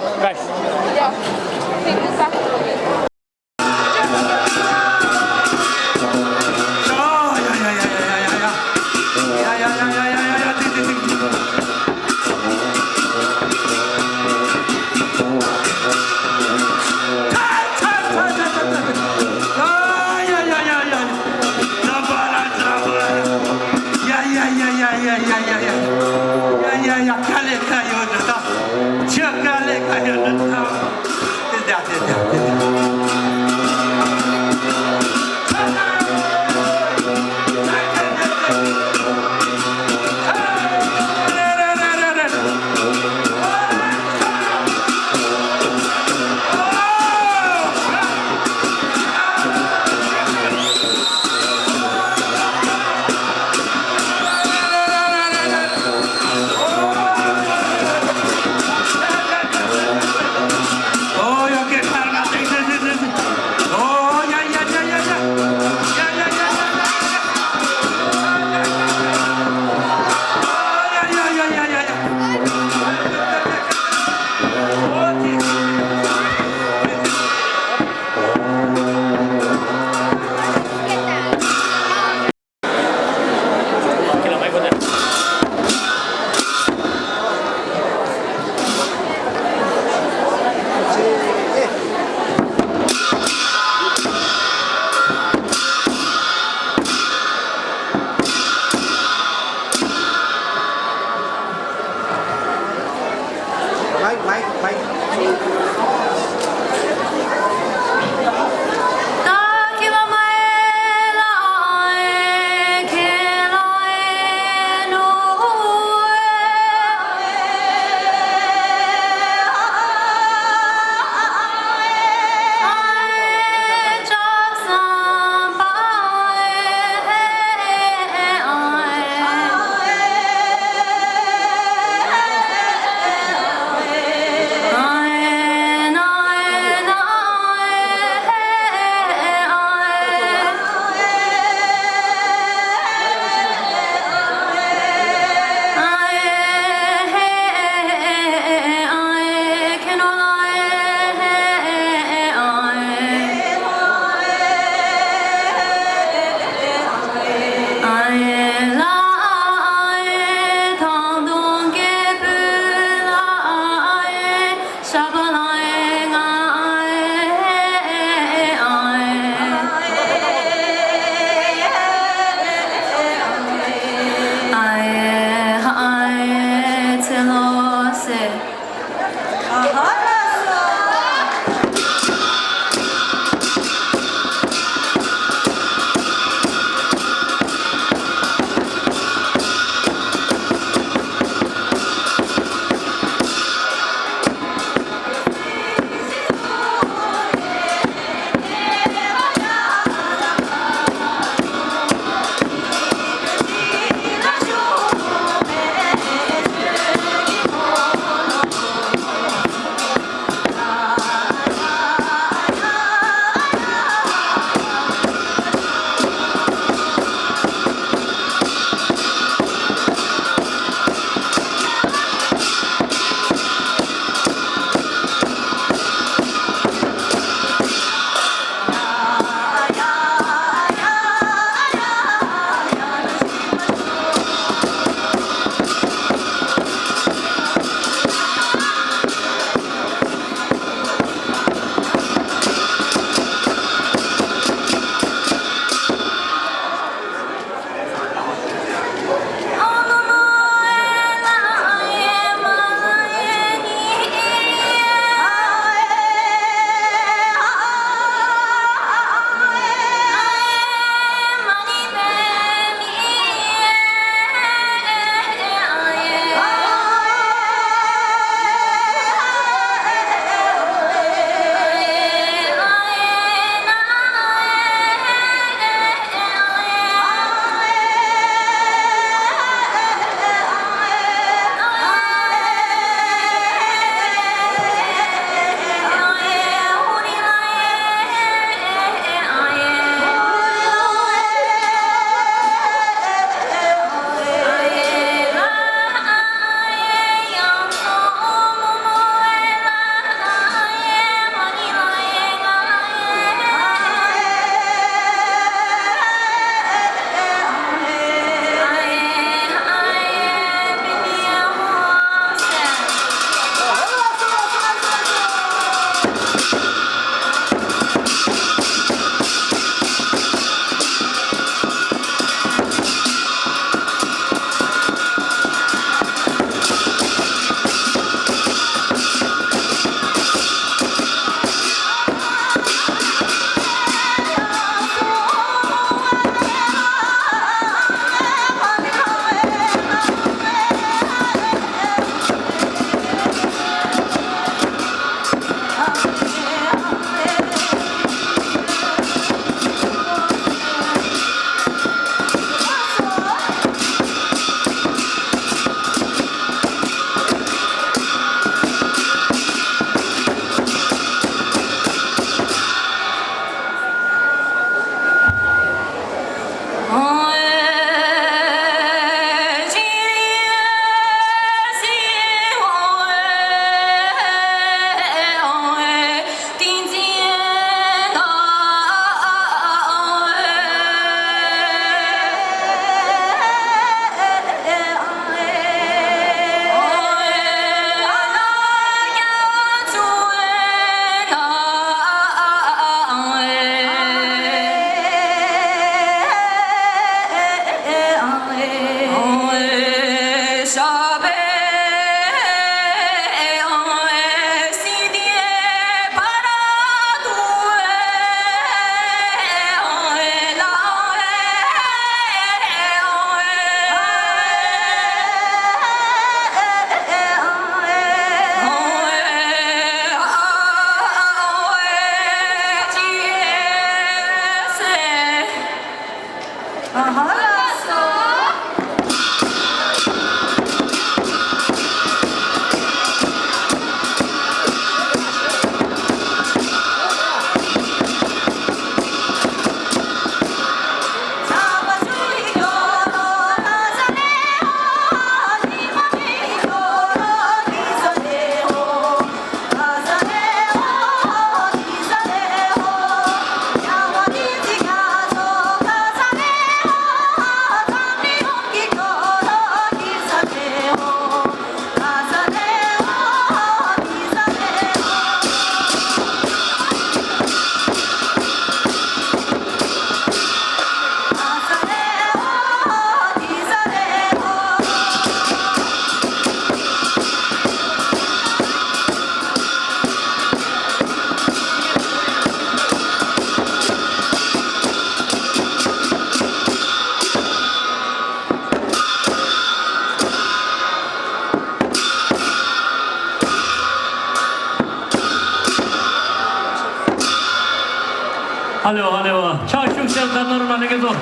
ཧ་ལེ་བ། ཧ་ལེ་བ། ཕྱག་ཤུགས་ཆེར་བརྡབ་གནང་རོགས་གནང་། ལྷན་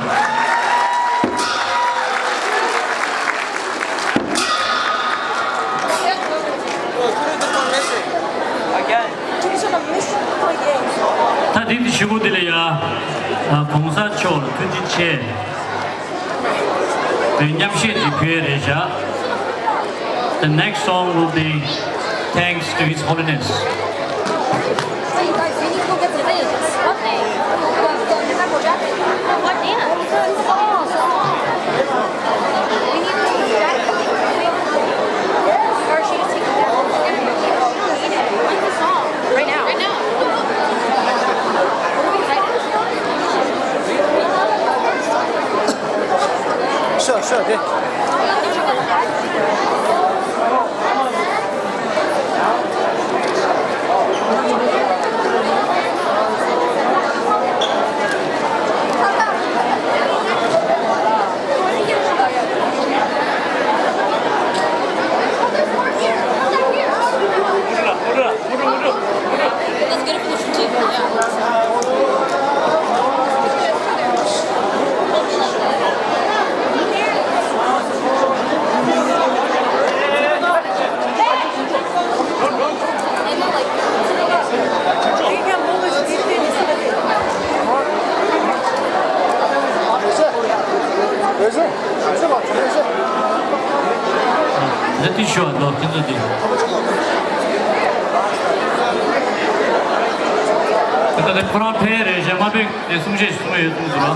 རྒྱས་ཚོ། ད་འདི་ཞུ་སྒོ་འདི་ལ་ཡ། ཨ། གོང་ས་མཆོག་ལ་ཐུགས་རྗེ་ཆེ། མཉམ་བཞད་ཅིག་ཕུལ་ཡས་རེད་བཞག The next song will be Thanks to His Holiness. So you guys, we need to go get some things. What thing? What dance? We need to go get some things. Or she just take it down. When's the song? Right now. Right now. Sure, sure, okay. Let's get a picture too. Yeah. འདི་ཤོ་ལོ་ཁྱེད་ཚོ་འདི། ད་ལྟ་ཁོ་རང་ཕེབས་རེད་ཞེས་མ་ཕེབས་ཏེ་གསུང་བཤད་གསུང་ཡོད་གསུང་འདུག་ར།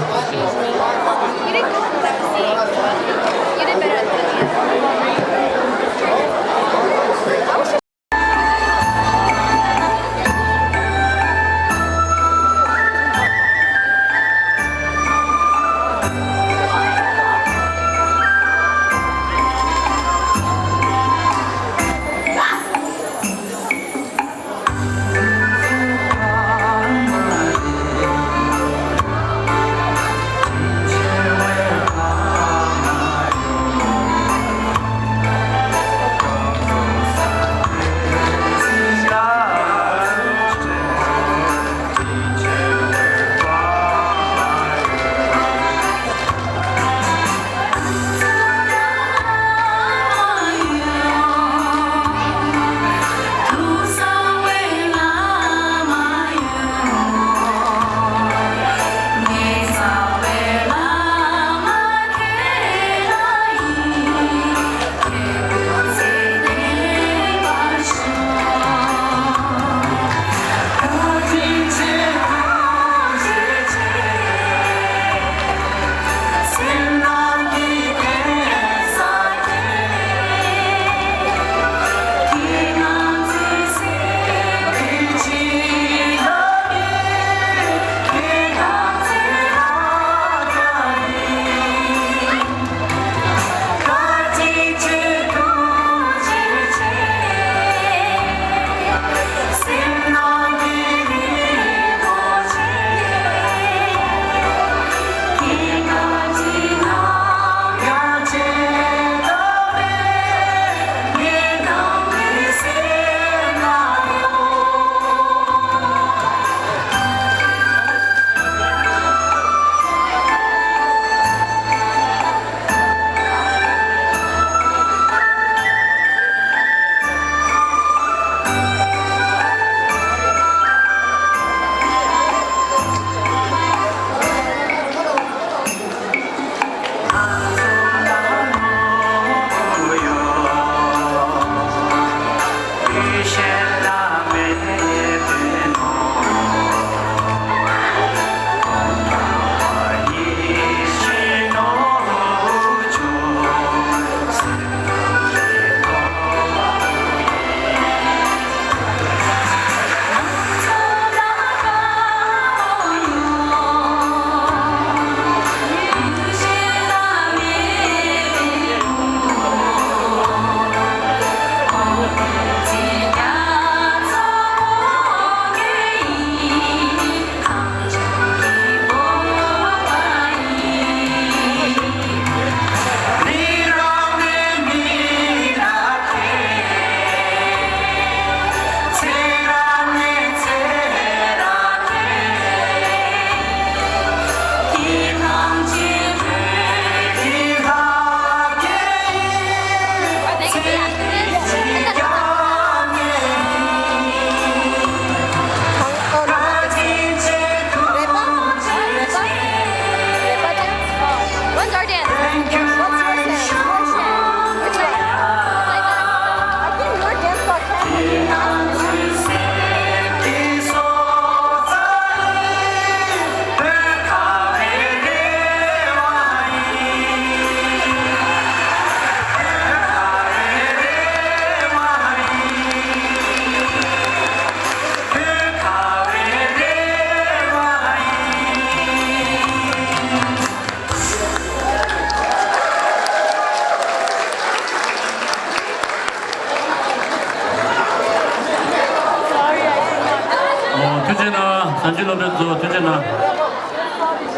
སློབ་གྲྭ་གཙོ་བོ་ཐུགས་རྗེ་གནང་།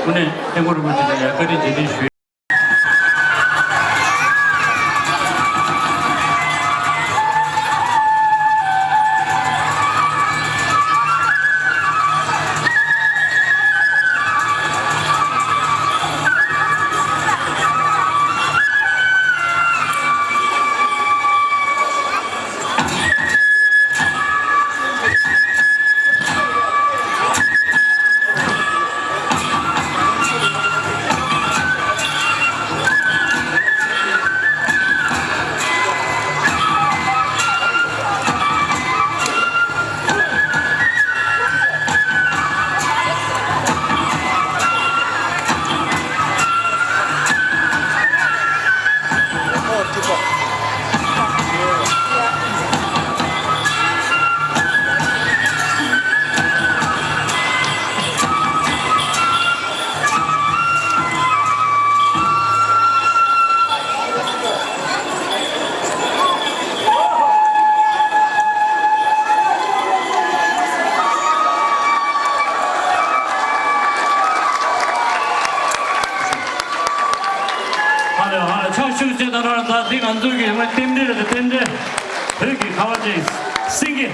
དངོས་གནས་སྐྱབས་མགོན་རིན་པོ་ཆེ་ལ་ཡང་བཀའ་དྲིན་རྗེས་དྲན་ཞུ། ཧ་ལས་ཧ་ལས། ཕྱག་ཤུགས་ཆེ་དང་རང་ད་འདི་ང་ཚོའི་གི་རྟེན་འབྲེལ་རེད། རྟེན་འབྲེལ། བོད་ཀྱི་ཁ་བ་ཅན་སེང་གེ།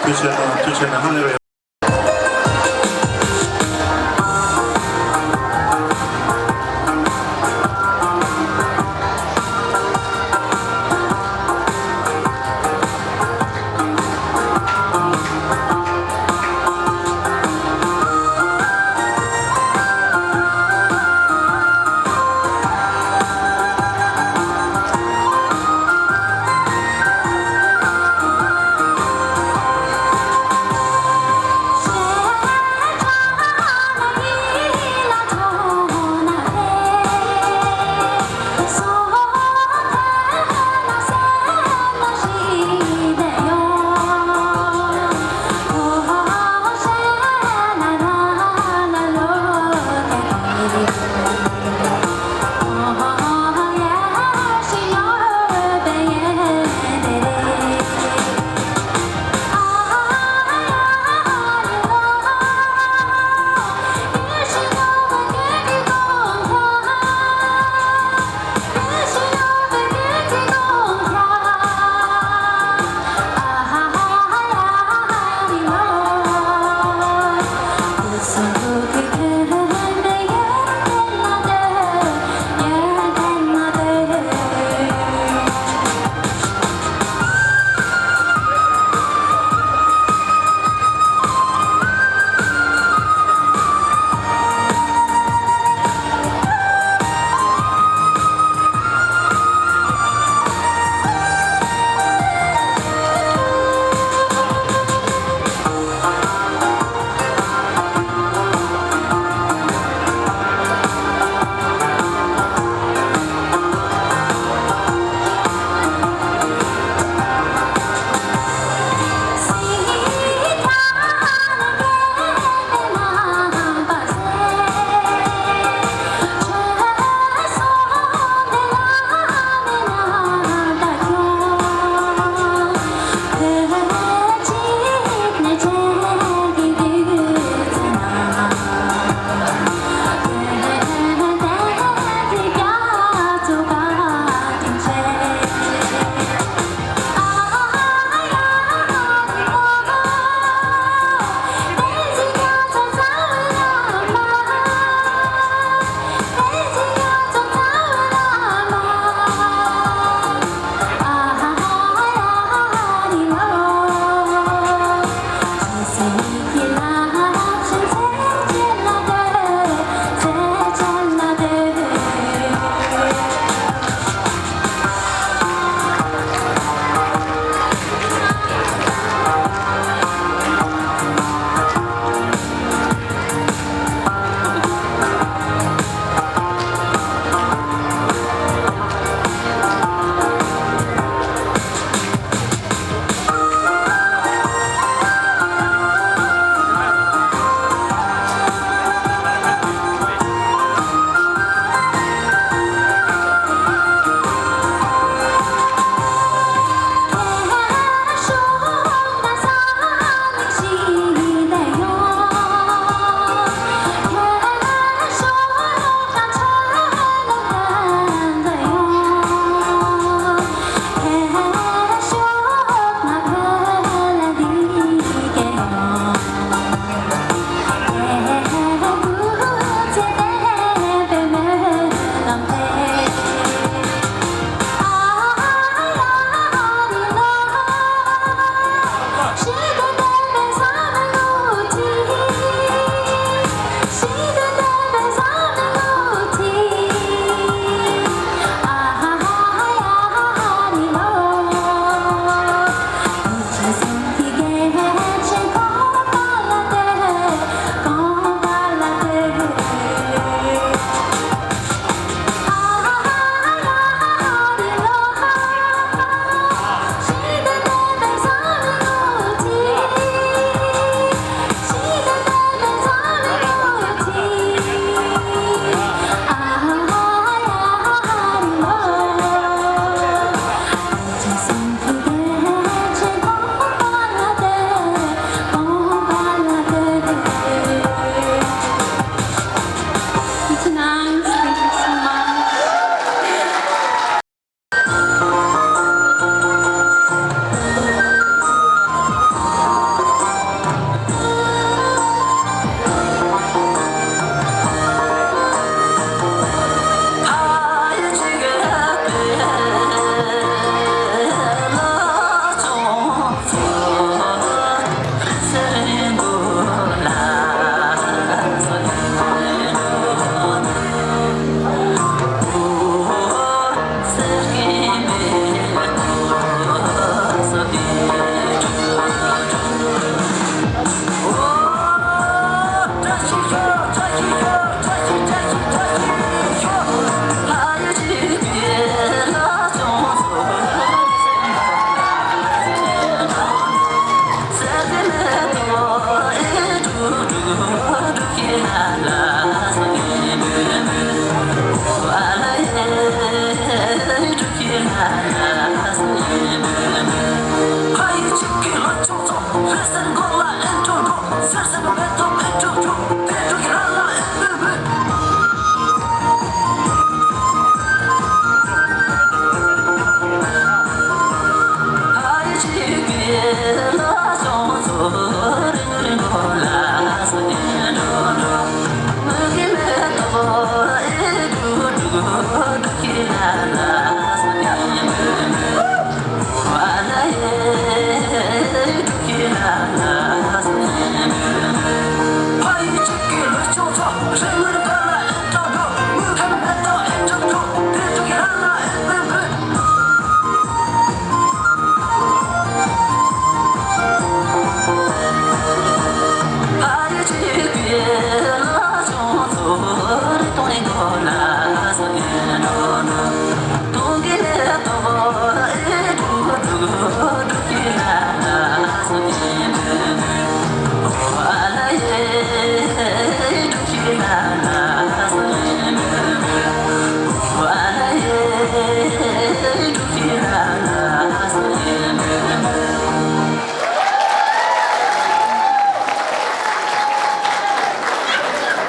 ཐུགས་རྗེ་ཆེ་དང་ཐུགས་རྗེ་ཆེ་ནས་ཧ་ལས་པའི།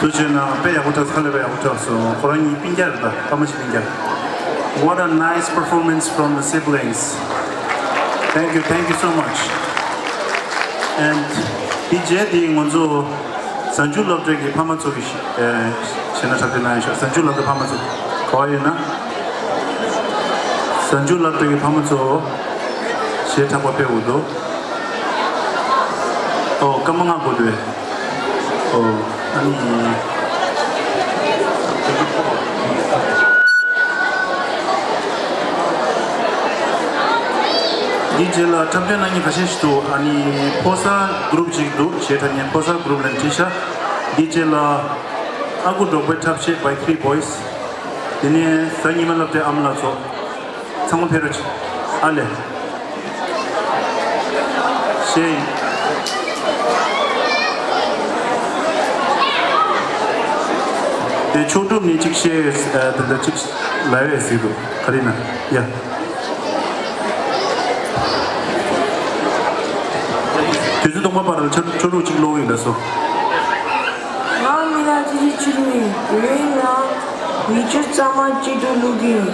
ཐུགས་རྗེ་གནང་། དཔེ་ཡག་པོ་འཁྲབ་སོང་། དཔེ་ཡག་པོ་འཁྲབ་སོང་། ཁོ་རང་གཉིས་སྤུན་ཀྱག་རེད། ད་ཕ་མ་གཅིག་སྤུན་ཀྱག What a nice performance from the siblings. Thank you, thank you so much. And དེ་རྗེས་དེ་ང་ཚོ་གཟའ་མཇུག་སློབ་གྲྭའི་ཕ་མ་ཚོ་གི་གཞས་སྣ་འཁྲབ་སྟོན་གནང་ཡོད་ཤག་གཟའ་མཇུག་སློབ་གྲྭའི་ཕ་མ་ཚོ་ག་པར་ཡོད་ན། གཟའ་མཇུག་སློབ་གྲྭའི་ཕ་མ་ཚོ་གཞས་འཁྲབ་པ་ཕེབས་འོ་དོ། ཨོ་སྐར་མ་ལྔ་འགོར་འདུག་ཨོ་ཨ་ནི། འདི་རྗེས་ལ་འཁྲབ་སྟོན་གནང་མཁན་ཁ་ཤས་ཤིག་འདུག་ཨ་ནི་ཕོ་གསར་གུ་རུབ་ཅིག་འདུག་གཞས་འཁྲབ་མཁན་ཕོ་གསར་གུ་རུབ་ལ་འཁྲིད་ཤག་འདི་རྗེས་ལ་ཨ་ཁུ་འབྲོག་པའི་འཁྲབ་གཞས་by three boys། དེ་ནས་གཟའ་ཉི་མ་སློབ་གྲྭའི་ཨ་མ་ལགས་ཚོ། ཚང་མ་ཕེབས་རོགས་གྱིས། ཨ་ལས། གཞས་ཡིན། དེ་ཆོས་གྲུབ་ནས་གཅིག་གཞས་ཨ་དེ་འདྲ་གཅིག་ལབ་ཡས་ཟེར་འདུག་ག་རེ་ཡིན་ན་ཡ། དུས་ཚོད་སྟོང་པ་པར་ལ་ཆོས་ཆོས་གྲུབ་གཅིག་ཀློག་གི་ཡིན་ལབ་སོང་། ང་མི་ལ་ཙི་ཙི་ཆུ་མི་ཡོད་ན་མི་ཆུ་ཚང་མ་གཅིག་ཏུ་བླུག་གི་ཡིན།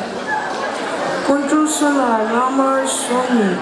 ཁོང་ཚོ་སུ་ལ་བླ་མར་སོང་ཡིན།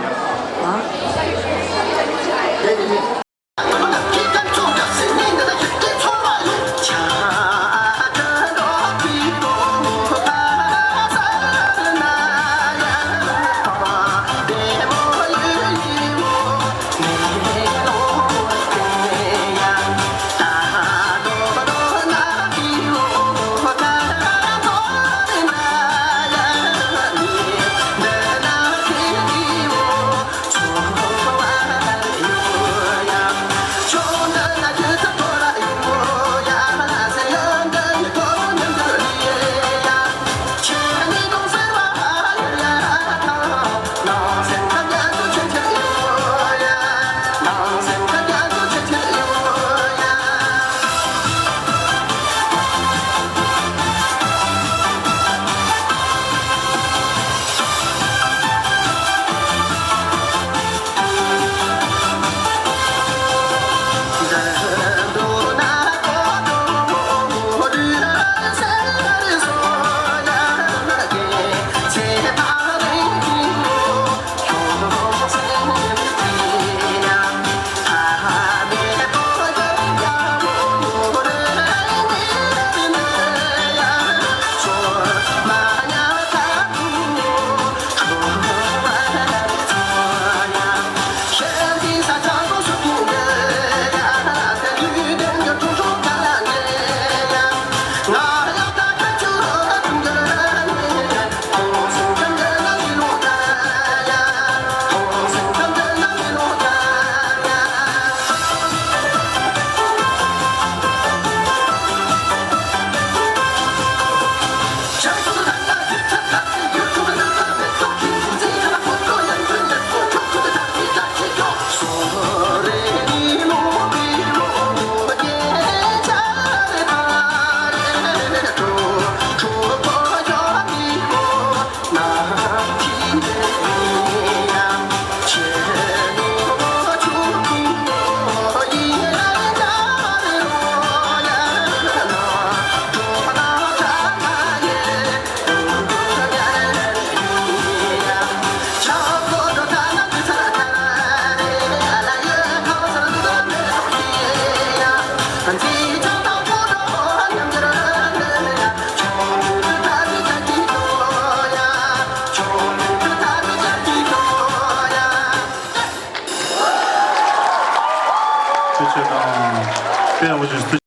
ཆེ་དང་། དཔེ་ཡག་པོ་བྱས།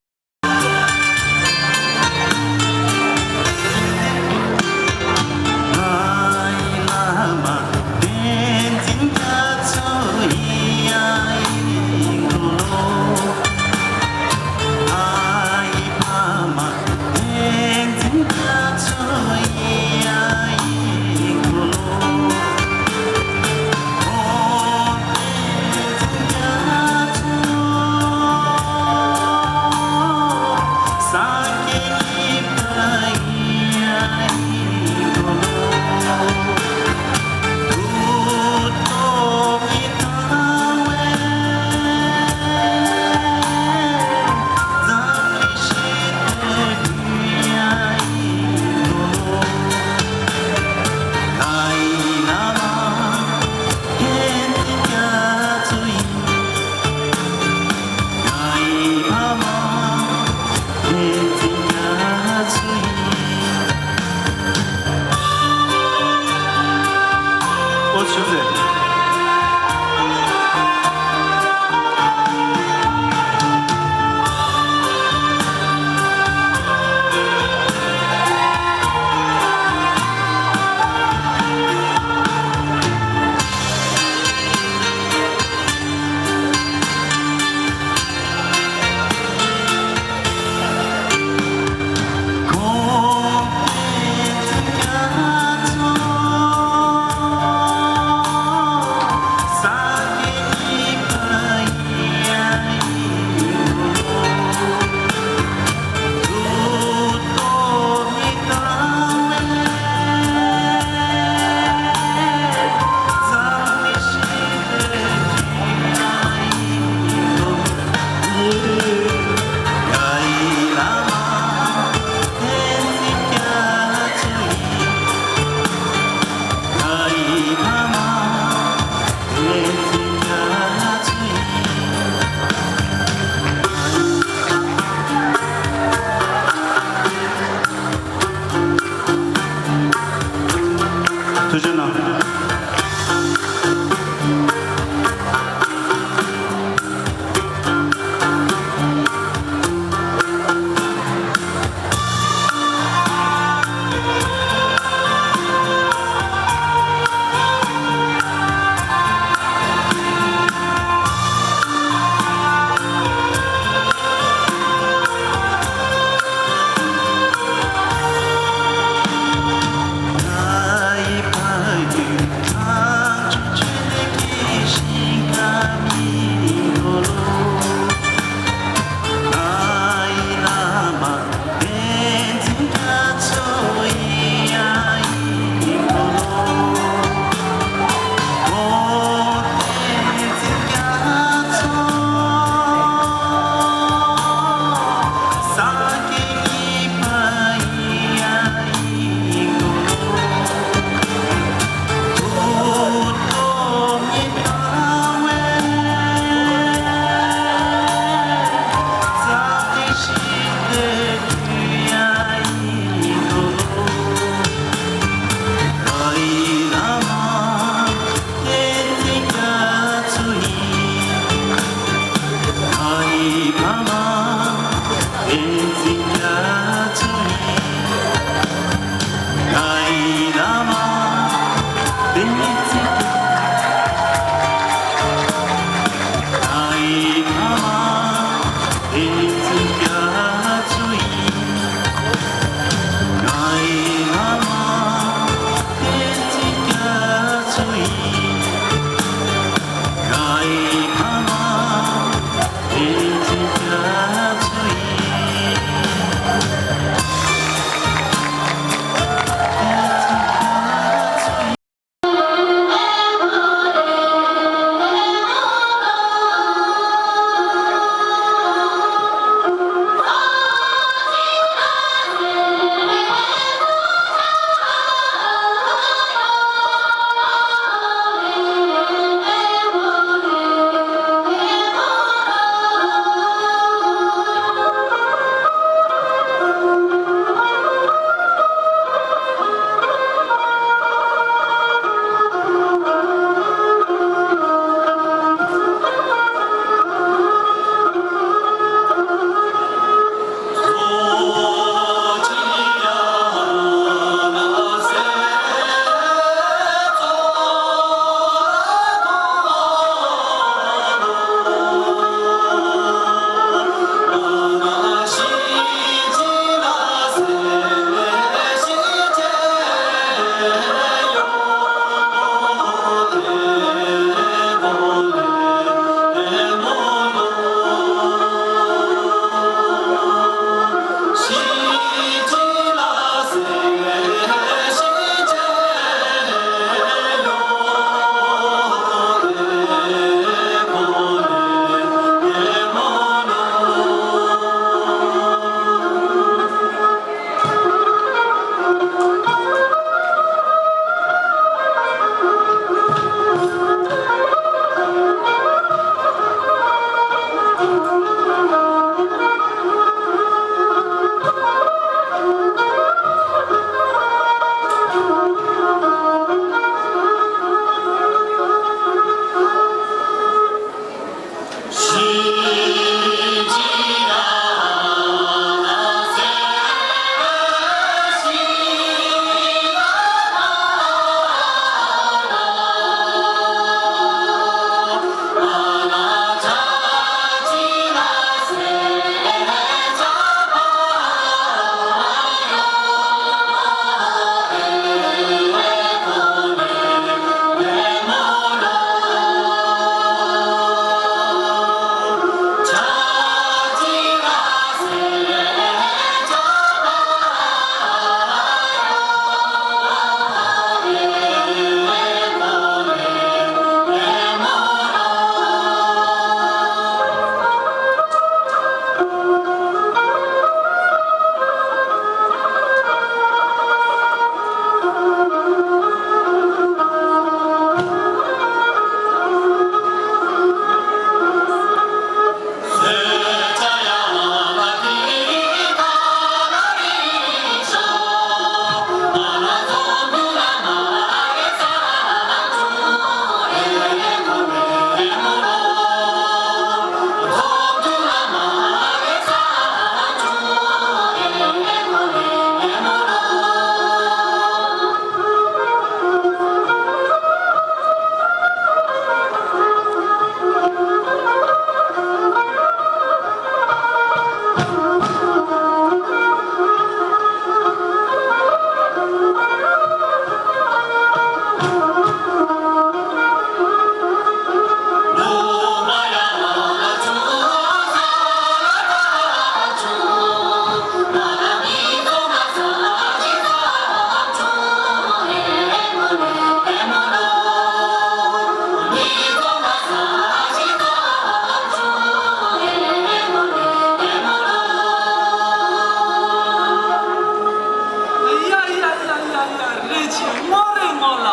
ཡ་ཡ་ཡ་ཡ་ཡ། རེད་ཅེ། ངོ་རེད་ངོ་ལ།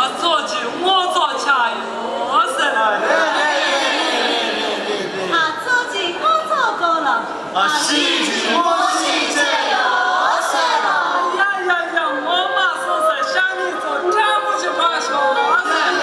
ཨ་ཚོགས་ཀྱི་ངོ་ཚོགས་ཆགས་ཡོད་ཟེར། ཨ་ཚོགས་ཀྱི་ངོ་ཚོགས་གོ་ལ། ཨ་ཤི་ཅི་མོ་ཤི་ཅེ་ཡོད་ཟེར། ཡ་ཡ་ཡ། ངོ་མ་སོང་ཟེར། ཤ་མི་ཚོ་ཁྲ་མོ་ཅི་མ་ཤོག་ཟེར།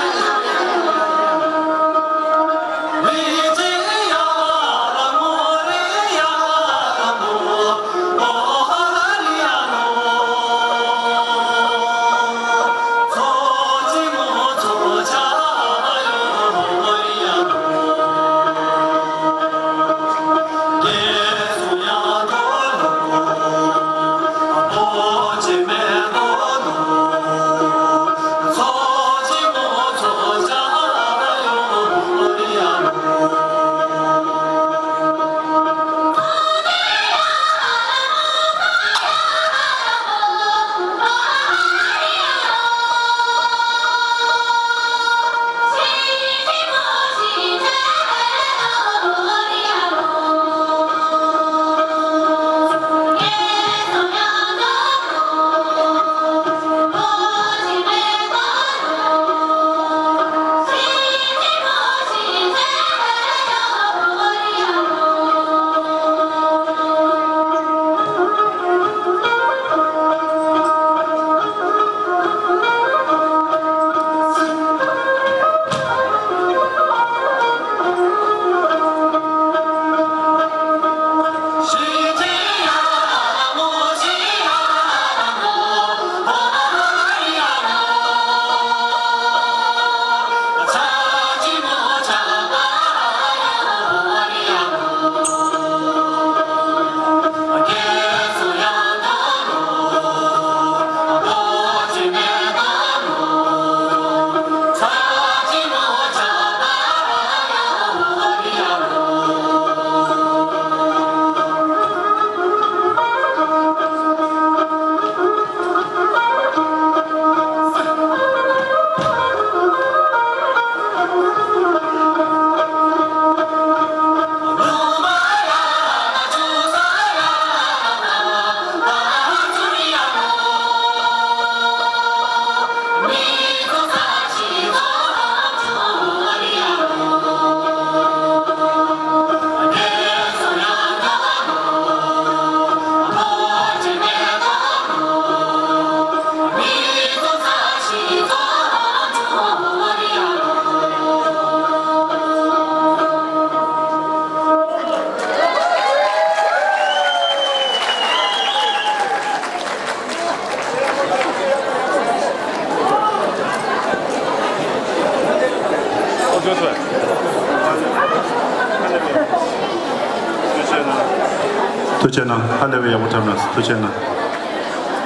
ཐུགས་རྗེ་གནང་། ཧ་ལས་པའི་ཡག་པོ་འཁྲབ་གནང་། ཐུགས་རྗེ་གནང་།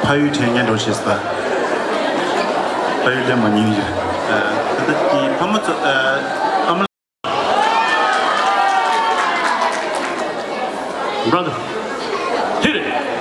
ཕ་ཡུལ་དྲན་མཁན་འགྲོ་ཞེས་ཟེར། ཕ་ཡུལ་ལས་མ་ཉུང་ཡོད། ཨ་ད་ལྟ་གི་ཕ་མ་ཚོ་ཨ་ཨ་མ་ལགས། Brother, hit it!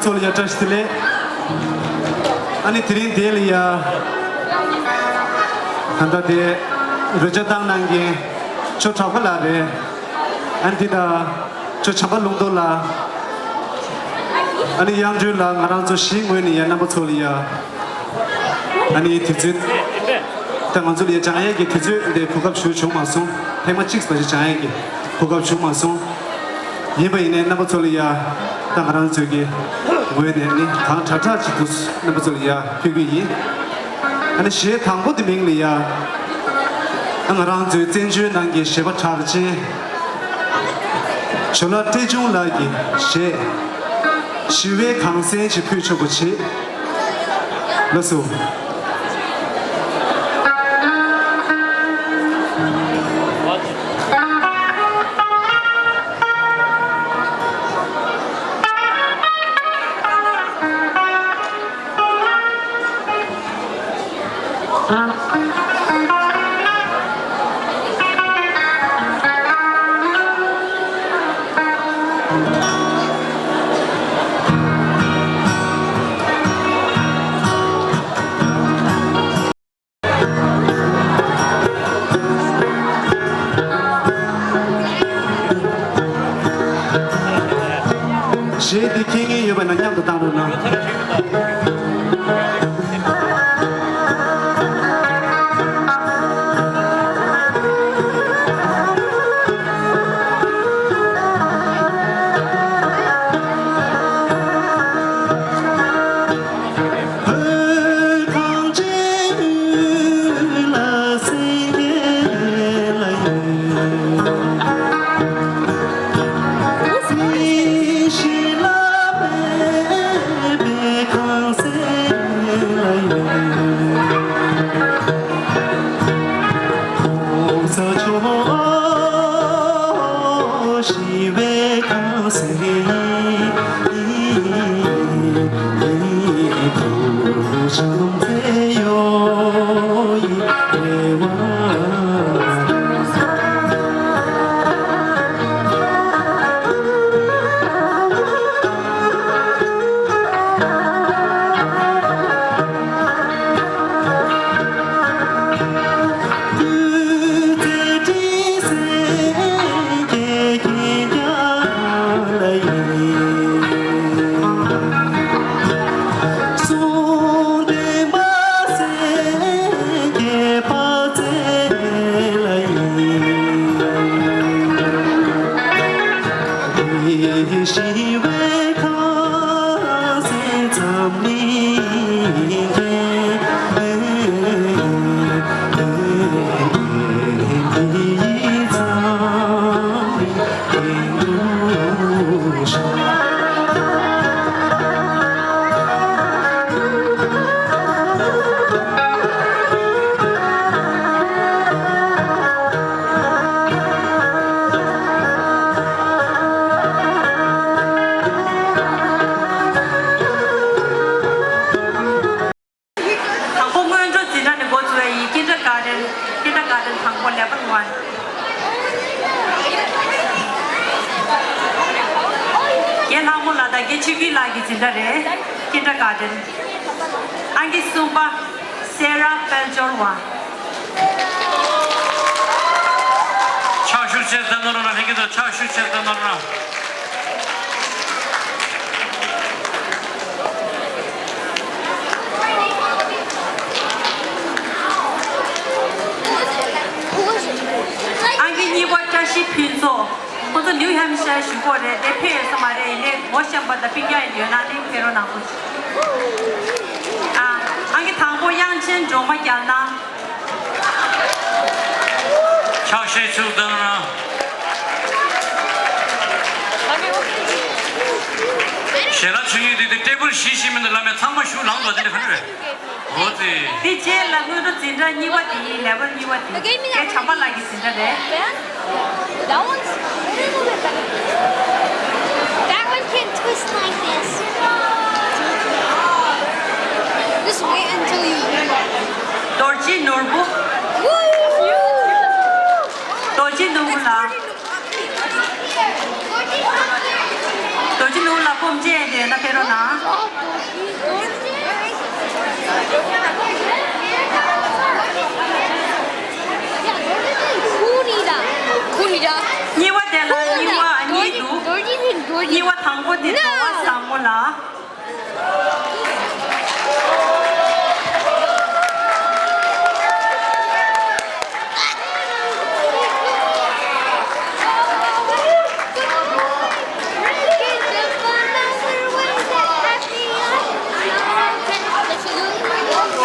ཚོ་ལ་ཡ་བཀྲ་ཤིས་བདེ་ལེགས། ཨ་ནི་དེ་རིང་འདི་ལ་ཡ་ད་ལྟ་དེ་རོལ་ཆ་བཏང་གནང་མཁན་ཇོ་གྲགས་པ་ལགས་རེད། ཨ་ནི་དེ་དང་ཇོ་བྱམས་པ་ལུང་རྟོགས་ལགས། ཨ་ནི་དབྱངས་སྒྲོན་ལགས། ང་རང་ཚོ་གཞིས་ངོས་ནས་ཡ་རྣམ་པ་ཚོ་ལ་ཡ། ཨ་ནི་དུས་ཚོད་ད་ང་ཚོ་ལ་ཡ་སྦྱང་ཡས་ཀྱི་དུས་ཚོད་འདི་གོ་སྐབས་ཞུ་བྱུང་མ་སོང་། ཐེངས་མ་གཅིག་ཙམ་ཞིག་སྦྱང་ཡས་ཀྱི་གོ་སྐབས་བྱུང་མ་སོང་། ཡིན་པ་ཡིན་ནའི་རྣམ་པ་ཚོ་ལ་ཡ་ད་ང་རང་ཚོའི་གི་ངོས་ནས་ནི་གང་དྲག་དྲག་ཅིག་འདུག་རྣམ་པ་ཚོ་ལ་ཡ་ཕུལ་གི་ཡིན། ཨ་ནི་གཞས་དང་པོ་དེ་མིང་ལ་ཡ་ང་རང་ཚོའི་བཙན་བྱོལ་ནང་གི་གཞས་པ་གྲགས་ཅན་ཇོ་ལགས་བཀྲས་ཆུང་ལགས་ཀྱི་གཞས་ཞི་བའི་གངས་སེང་ཞིག་ཕུལ་ཆོག་པ་བྱེད། ལགས་སོ། གཞས་འདི་མཁྱེན་མཁན་ཡོད་པ་ན་མཉམ་དུ་བཏང་རོགས་གནང་། དང་པོ་སྔོན་འགྲོ་འཛིན་གྲྭ་ནས་འགོ་བཙུགས་པ་ཡིན། Kindergarten, Kindergarten དང་པོ་level one། རྒན་ལྷ་མོ་ལགས་དང་རྒན་ཆོས་སྐྱིད་ལགས་ཀྱི་འཛིན་གྲྭ་རེད། Kindergarten། ཨང་ཀི་གསུམ་པ། སེ་ར་དཔལ་འབྱོར་བ། ཕྱག་ཞུ་ཆེད་དུ་ནོར་ལ་ལྷན་རྒྱས་དང་ཕྱག་ཞུ་ཆེད་དུ་ནོར་ལ། ཨང་ཀི་གཉིས་པ་བཀྲ་ཤིས་ཕུན་ཚོགས། ཁོ་ཚོ་ནིའུ་ཧེམ་ཤར་བཞུགས་ཀྱི་རེད་དེ། ཕེབས་ཡོད་ས་མ་རེད། ཡིན་ནའི་ངོ་ཤེས་པ་དང་སྤུན་ཀྱག་ཡོད་ན་ནི་ཕེབས་རོགས་གནང་། ཨ། ཨང་ཀི་དང་པོ་དབྱངས་ཅན་སྒྲོལ་མ་རྒྱ་ནག། ཕྱག་བཞེས་ཚུལ་དང་། ཞལ་ལག་མཆོད་ཡོན་འདི་དེ་ཊེ་བལ་བཞི་བཞི་མིན་འདུག་བླ་མས་ཚང་མ་བཞུགས་ལངས་འདུག་དེ་འདྲ་ག་རེ་རེད། འོ་ཙི། དེ་རྗེས་ལ་སྔོན་འགྲོ་འཛིན་གྲྭ་གཉིས་པ་དེ་ཡིན། level གཉིས་པ་དེ། རྒན་བྱམས་པ་ལགས་ཀྱི་འཛིན་གྲྭ་རེད། That one can twist like this. Just wait until you hear it. རྡོ་རྗེ་ནོར་བུ། རྡོ་རྗེ་ནོར་བུ་ལགས། རྡོ་རྗེ་ནོར་བུ་ལགས། ཅན་དེ་ན་ཕེབས་རོགས་གནང་། གཉིས་པ་དེ་ལ་གཉིས་པ་གཉིས་འདུག་གཉིས་པ་དང་པོ་དེ་ཟླ་བ་བཟང་མོ་ལགས།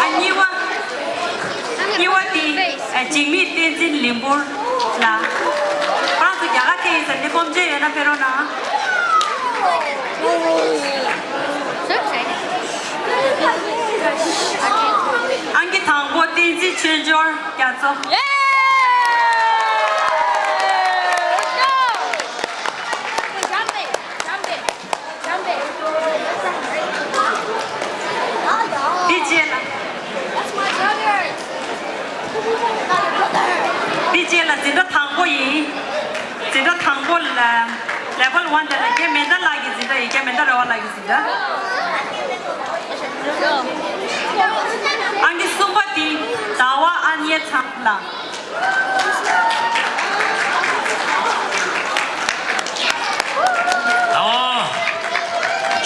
ཨ་གཉིས་པ། གཉིས་པ་དེ་འཇིགས་མེད་བསྟན་འཛིན་ལིང་པུར་ལགས། ཁོ་རང་ཚོ་རྒྱ་གར་ཐེ་ཡིན་ཟེར་ནས་སྐོམ་ཆེན་ཡོད་ན་ཕེབས་རོགས་གནང་། ཨང་ཀི་དང་པོ་བསྟན་འཛིན་ཆོས་འབྱོར་རྒྱ་མཚོ། དེ་རྗེས་ལ། དེ་རྗེས་ལ་འཛིན་གྲྭ་དང་པོ་ཡིན། འཛིན་གྲྭ་དང་པོ་ལ་level one དེ་ལ་རྒན་མེ་མདའ་ལགས་ཀྱི་འཛིན་གྲྭ་ཡིན། རྒན་མེ་མདའ་རེ་བ་ལགས་ཀྱི་འཛིན་གྲྭ། ཨང་ཀི་གསུམ་པ་དེ་ཟླ་བ་ཨ་མྱེས་ཚང་ལགས། ཨོ།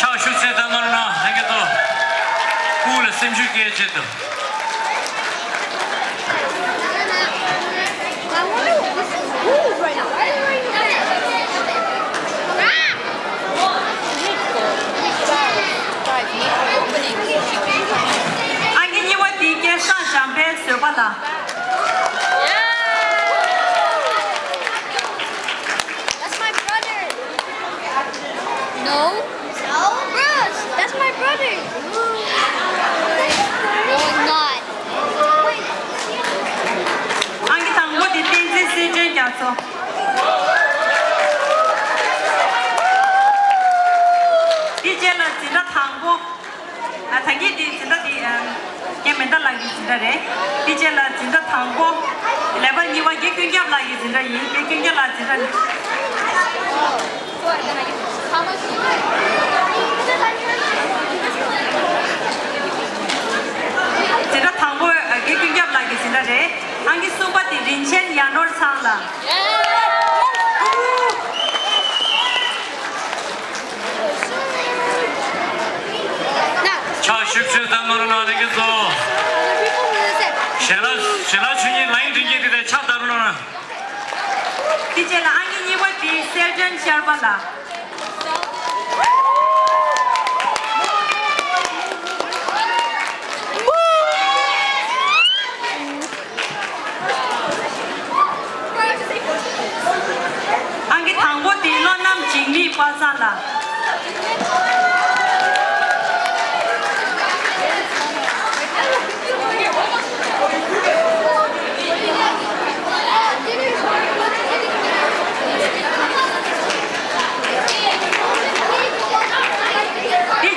ཕྱག་ཤུགས་ཆེ་ད་ནོར་ན་ཧན་གི་ཏོ། སྐུ་ལ་སེམས་ཤུགས་སྐྱེད་ཆེད་དུ། ཨང་ཀི་གཉིས་པ་དེ་སྐལ་བཟང་འཇམ་དཔལ་བཟོད་པ་ལགས། That's my brother. No. No? Bruce, that's my brother. No, it's not. ཨང་ཀི་དང་པོ་དེ་བསྟན་འཛིན་སྲིད་སྒྲོན་རྒྱ་མཚོ། དེ་རྗེས་ལ་འཛིན་གྲྭ་དང་པོ། ཨ་ད་གིན་དེ་འཛིན་གྲྭ་དེ་ཨ་རྒན་མེ་མདའ་ལགས་ཀྱི་འཛིན་གྲྭ་རེད། དེ་རྗེས་ལ་འཛིན་གྲྭ་དང་པོ་ལེ་བལ་གཉིས་པ་རྒན་ཀུན་ཁྱབ་ལགས་ཀྱི་འཛིན་གྲྭ་ཡིན། རྒན་ཀུན་ཁྱབ་ལགས་འཛིན་གྲྭ། འཛིན་གྲྭ་དང་པོ་རྒན་ཀུན་ཁྱབ་ལགས་ཀྱི་འཛིན་གྲྭ་རེད། ཨང་ཀི་གསུམ་པ་དེ་རིན་ཆེན་ཡར་ནོར་ཚང་ལགས། ཕྱག་ཤུགས་ཆེ་ད་ནོར་ན་རིག་གི་ཚོ། ཞལ་ལག་ཞལ་ལག་ཆུ་གཉིས་ལ་ཡིན་དྲིན་གྱིས་དེ་དེ་ཕྱག་དར་ནོར་ན། དེ་རྗེས་ལ་ཨང་ཀི་གཉིས་པ་དེ་གསལ་སྒྲོན་ཤར་པ་ལགས། ཨང་ཀི་དང་པོ་དེ་བློ་རྣམ་འཇིགས་མེད་པ་སངས་ལགས། དེ་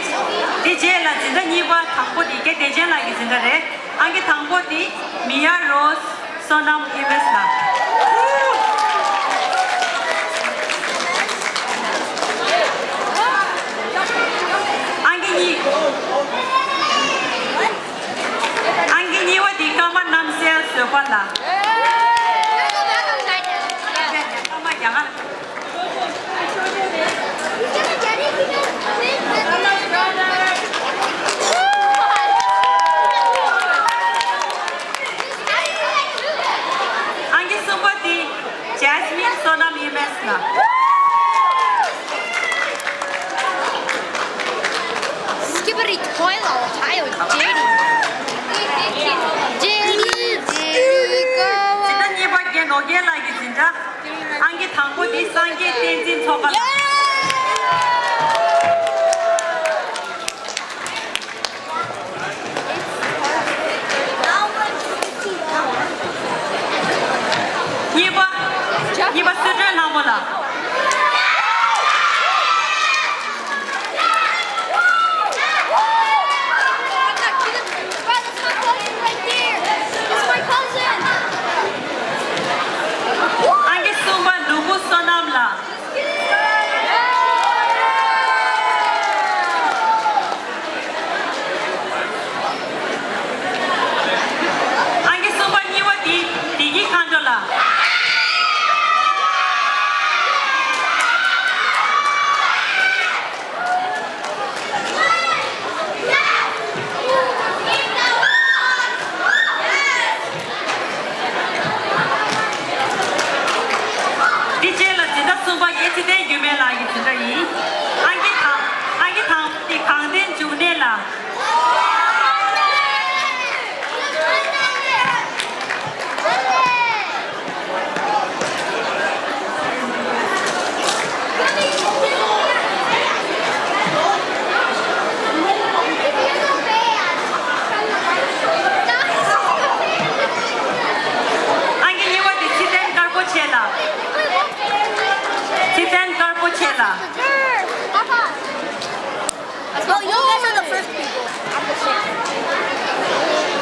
དེ་རྗེས་ལ་འཛིན་གྲྭ་གཉིས་པ་དང་པོ་དེ་རྒན་བདེ་ཆེན་ལགས་ཀྱི་འཛིན་གྲྭ་རེད། ཨང་ཀི་དང་པོ་དེ་མི་ཡ་རོས། བསོད་ནམས་ཨི་མེས་ལགས། ཨང་ཀི་གཉིས། ཨང་ཀི་གཉིས་པ་དེ་ཀརྨ་རྣམ་གསལ་བཟོད་པ་ལགས། ཀརྨ་རྒྱ་གར། ཨང་ཀི་གསུམ་པ་དེ་ཇེ་སི་མིན་བསོད་ནམས་ཨི་མེས་ལགས། Skibidi toilet, Ohio, dirty. Dirty, dirty, go. འཛིན་གྲྭ་གཉིས་པ་རྒན་ནོར་རྒྱས་ལགས་ཀྱི་འཛིན་གྲྭ། ཨང་ཀི་དང་པོ་དེ་སངས་རྒྱས་བསྟན་འཛིན་མཚོ་ཁ་ལགས། གཉིས་པ། གཉིས་པ་བསོད་སྒྲོན་ལྷ་མོ་ལགས། ཨང་ཀི་གསུམ་པ་ནོར་བུ་བསོད་ནམས་ལགས། Sure. Papa. Oh, you guys are the first people. I'm the second.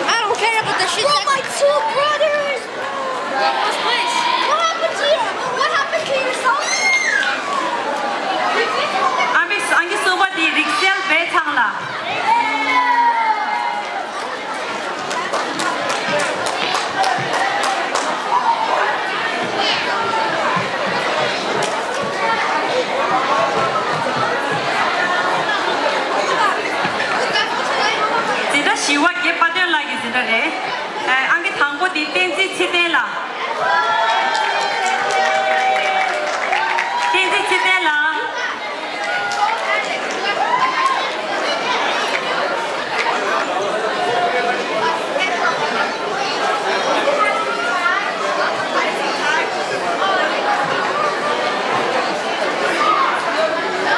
I don't care about the shit. You're my two brothers. First place. What happened to you? What happened to your song? ཨ་མའི་ཨང་ཀི་གསུམ་པ་དེ་རིག་གསལ་བས་ཚང་ལ། འཛིན་གྲྭ་བཞི་པ་རྒན་དཔལ་སྒྲོན་ལགས་ཀྱི་འཛིན་གྲྭ་རེད། ཨ་ཨང་ཀི་དང་པོ་དེ་བསྟན་འཛིན་ཚེ་བརྟན་ལགས། བསྟན་འཛིན་ཚེ་བརྟན་ལགས།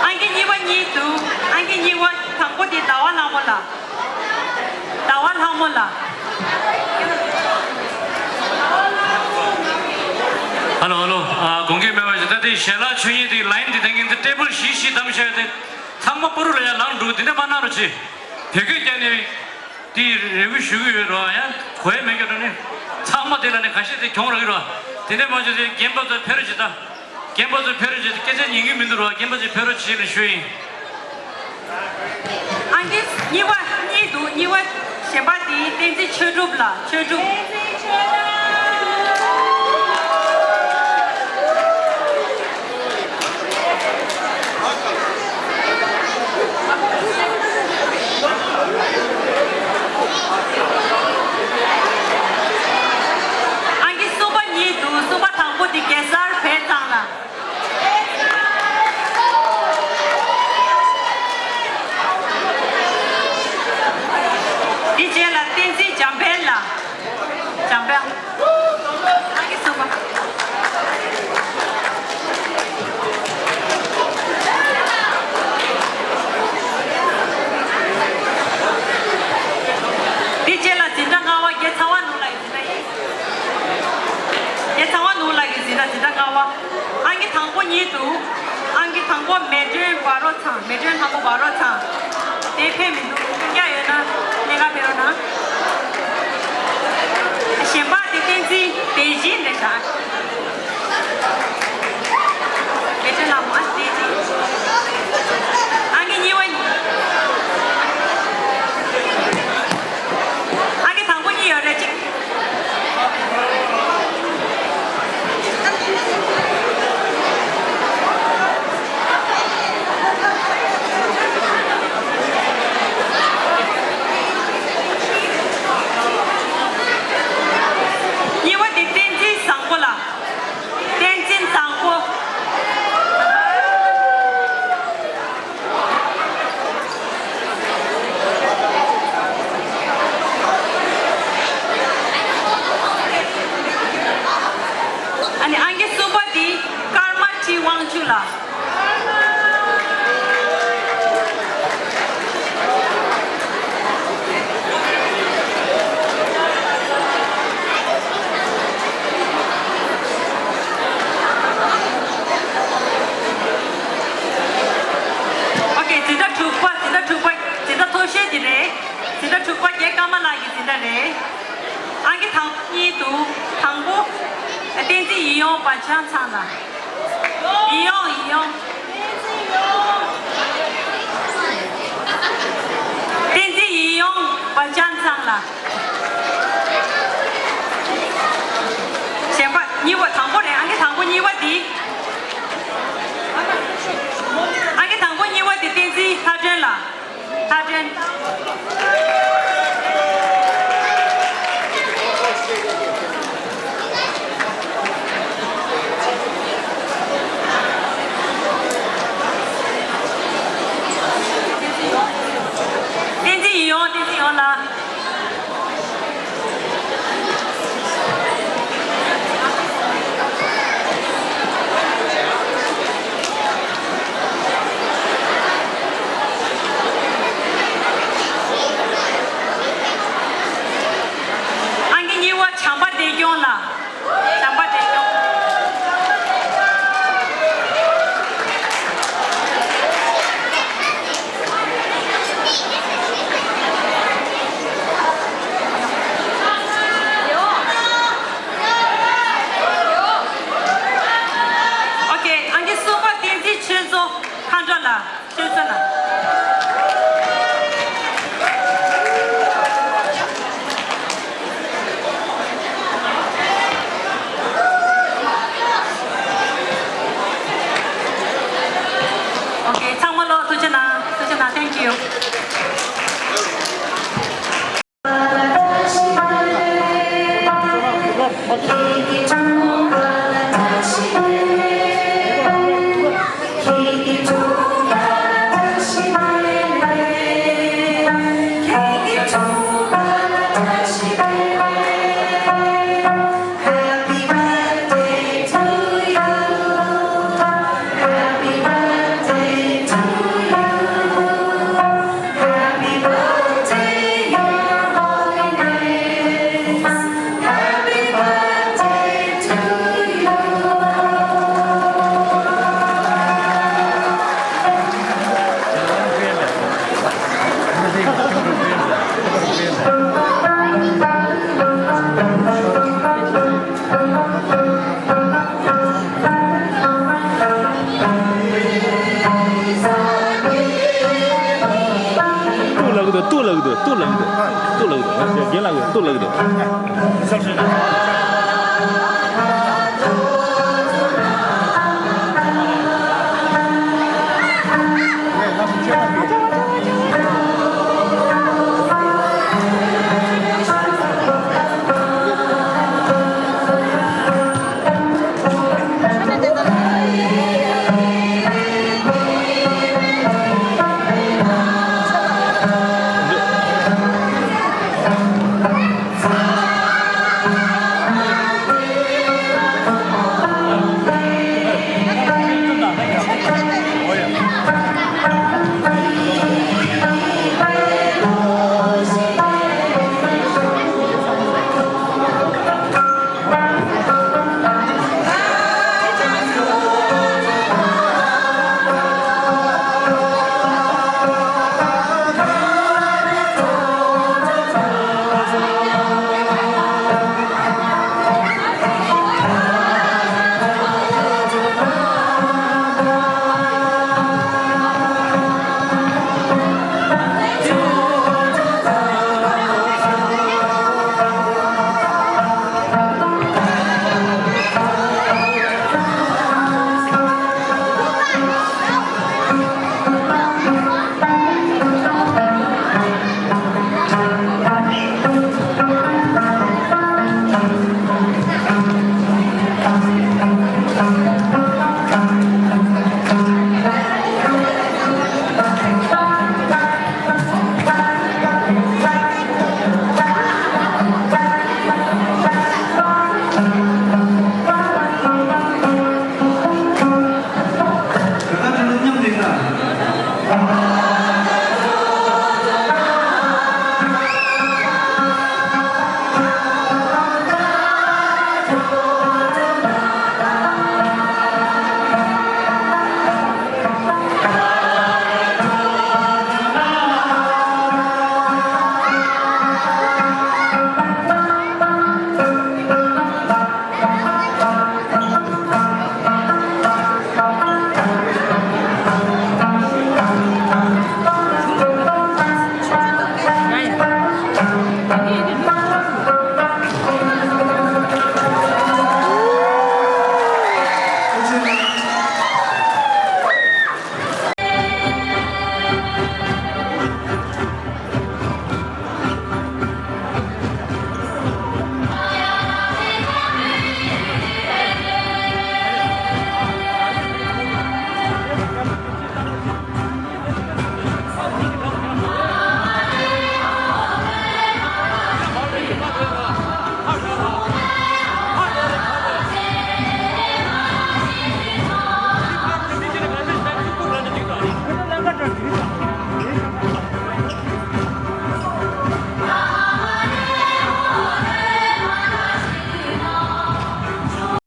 ཨང་ཀི་གཉིས་པ་གཉིས་འདུག་ཨང་ཀི་གཉིས་པ་དང་པོ་དེ་ཟླ་བ་ལྷ་མོ་ལགས། ཟླ་བ་ལྷ་མོ་ལགས། ཧ་ལོ་ཧ་ལོ། ཨ་དགོངས་འགལ་མེད་པ་ཞིག་ད་ལྟའི་ཞལ་ལག་མཆོད་ཡོན་དེ་ལའིན་དེ་དེང་གི་འདི་ཊེ་བལ་བཞི་བཞི་བདམས་བཞག་ཡོད་དེ། ཚང་མ་པུ་རུ་ལ་ཡར་ལངས་འགྲོ། དེ་འདྲ་མ་གནང་རོགས་གྱིས། བོད་སྐད་རྒྱག་ནས་དེའི་རེ་སྐུལ་ཞུ་གི་ཡོད་རོགས། ཡང་གོ་ཡ་མེད་ཀྱང་འགྲོ་ནས་ཚང་མ་དེ་ལ་ནས་ཁ་ཤས་དེ་གྱོང་རག་གི་རོགས། དེ་འདྲ་མ་བྱུང་ཚེ་རྒན་པ་ཚོ་ཕེབས་རོགས་གྱིས་ད། རྒན་པ་ཚོ་ཕེབས་རོགས་གྱིས། སྐད་ཆ་ཉན་གྱི་མི་འདུག་རོགས། རྒན་པ་ཚོ་ཕེབས་རོགས་གྱིས་ལ་ཞུ་ཡིན། ཨང་ཀི་གཉིས་པ་གཉིས་འདུག་གཉིས་པ་གཞན་པ་དེ་བསྟན་འཛིན་ཆོས་གྲུབ་ལགས། ཆོས་གྲུབ། ཨང་ཀི་གསུམ་པ་གཉིས་འདུག་གསུམ་པ་དང་པོ་དེ་གེ་སར་བས་ཚང་ལགས། དེ་རྗེས་ལ་བསྟན་འཛིན་འཇམ་དཔལ་ལགས། འཇམ་དཔལ། ཨང་ཀི་གསུམ་པ། དེ་རྗེས་ལ་འཛིན་གྲྭ་ལྔ་པ་རྒན་ཚ་བ་ནོར་ལགས་ཀྱི་འཛིན་གྲྭ་ཡིན། རྒན་ཚ་བ་ནོར་ལགས་ཀྱི་འཛིན་གྲྭ། འཛིན་གྲྭ་ལྔ་པ། ཨང་ཀི་དང་པོ་གཉིས་འདུག་ཨང་ཀི་དང་པོ་མེ་སྒྲོན་བ་རོ་ཚང་། མེ་སྒྲོན་ལྷ་མོ་བ་རོ་ཚང་། དེ་ཕེབས་མི་འདུག་སྐྱ་ཡོད་ན་གནད་འགག་ཕེབས་རོགས་གནང་། གཞན་པ་དེ་བསྟན་འཛིན་བདེ་བཞིན་རེད་ཤག་མེ་སྒྲོན་ལྷ་མོ་ཨ་བདེ་བཞིན། ཨང་ཀི་གཉིས་པ། ཨང་ཀི་དང་པོ་གཉིས་ཡོད་རེད་ཅིག་གཉིས་པ་དེ་བསྟན་འཛིན་བཟང་པོ་ལགས། བསྟན་འཛིན་བཟང་པོ། ཨ་ནི་ཨང་ཀི་གསུམ་པ་དེ་ཀརྨ་ཁྲི་དབང་ཕྱུག་ལགས། ཨོ་ཁེ། འཛིན་གྲྭ་དྲུག་པ། འཛིན་གྲྭ་དྲུག་པ། འཛིན་གྲྭ་མཐོ་ཤོས་དེ་རེད། འཛིན་གྲྭ་དྲུག་པ་རྒན་ཀརྨ་ལགས་ཀྱི་འཛིན་གྲྭ་རེད། ཨང་ཀི་དང་པོ་གཉིས་འདུག་དང་པོ། བསྟན་འཛིན་ཡིད་འོང་བ་ཅན་ཚང་ལགས། ཡིད་འོང་། ཡིད་འོང་། བསྟན་འཛིན་ཡིད་འོང་བ་ཅན་ཚང་ལགས། གཞན་པ་གཉིས་པ་དང་པོ་རེད། ཨང་ཀི་དང་པོ་གཉིས་པ་འདི། ཨང་ཀི་དང་པོ་གཉིས་པ་འདི་བསྟན་འཛིན་ལྷ་སྒྲོན་ལགས། ལྷ་སྒྲོན། བསྟན་འཛིན་ཡིད་འོང་། བསྟན་འཛིན་ཡིད་འོང་ལགས། ལྟོ་ལག་དུ་ལྟོ་ལག་དུ་ལྟོ་ལག་དུ་རྒན་ལགས་ཀྱི་ལྟོ་ལག་དུ།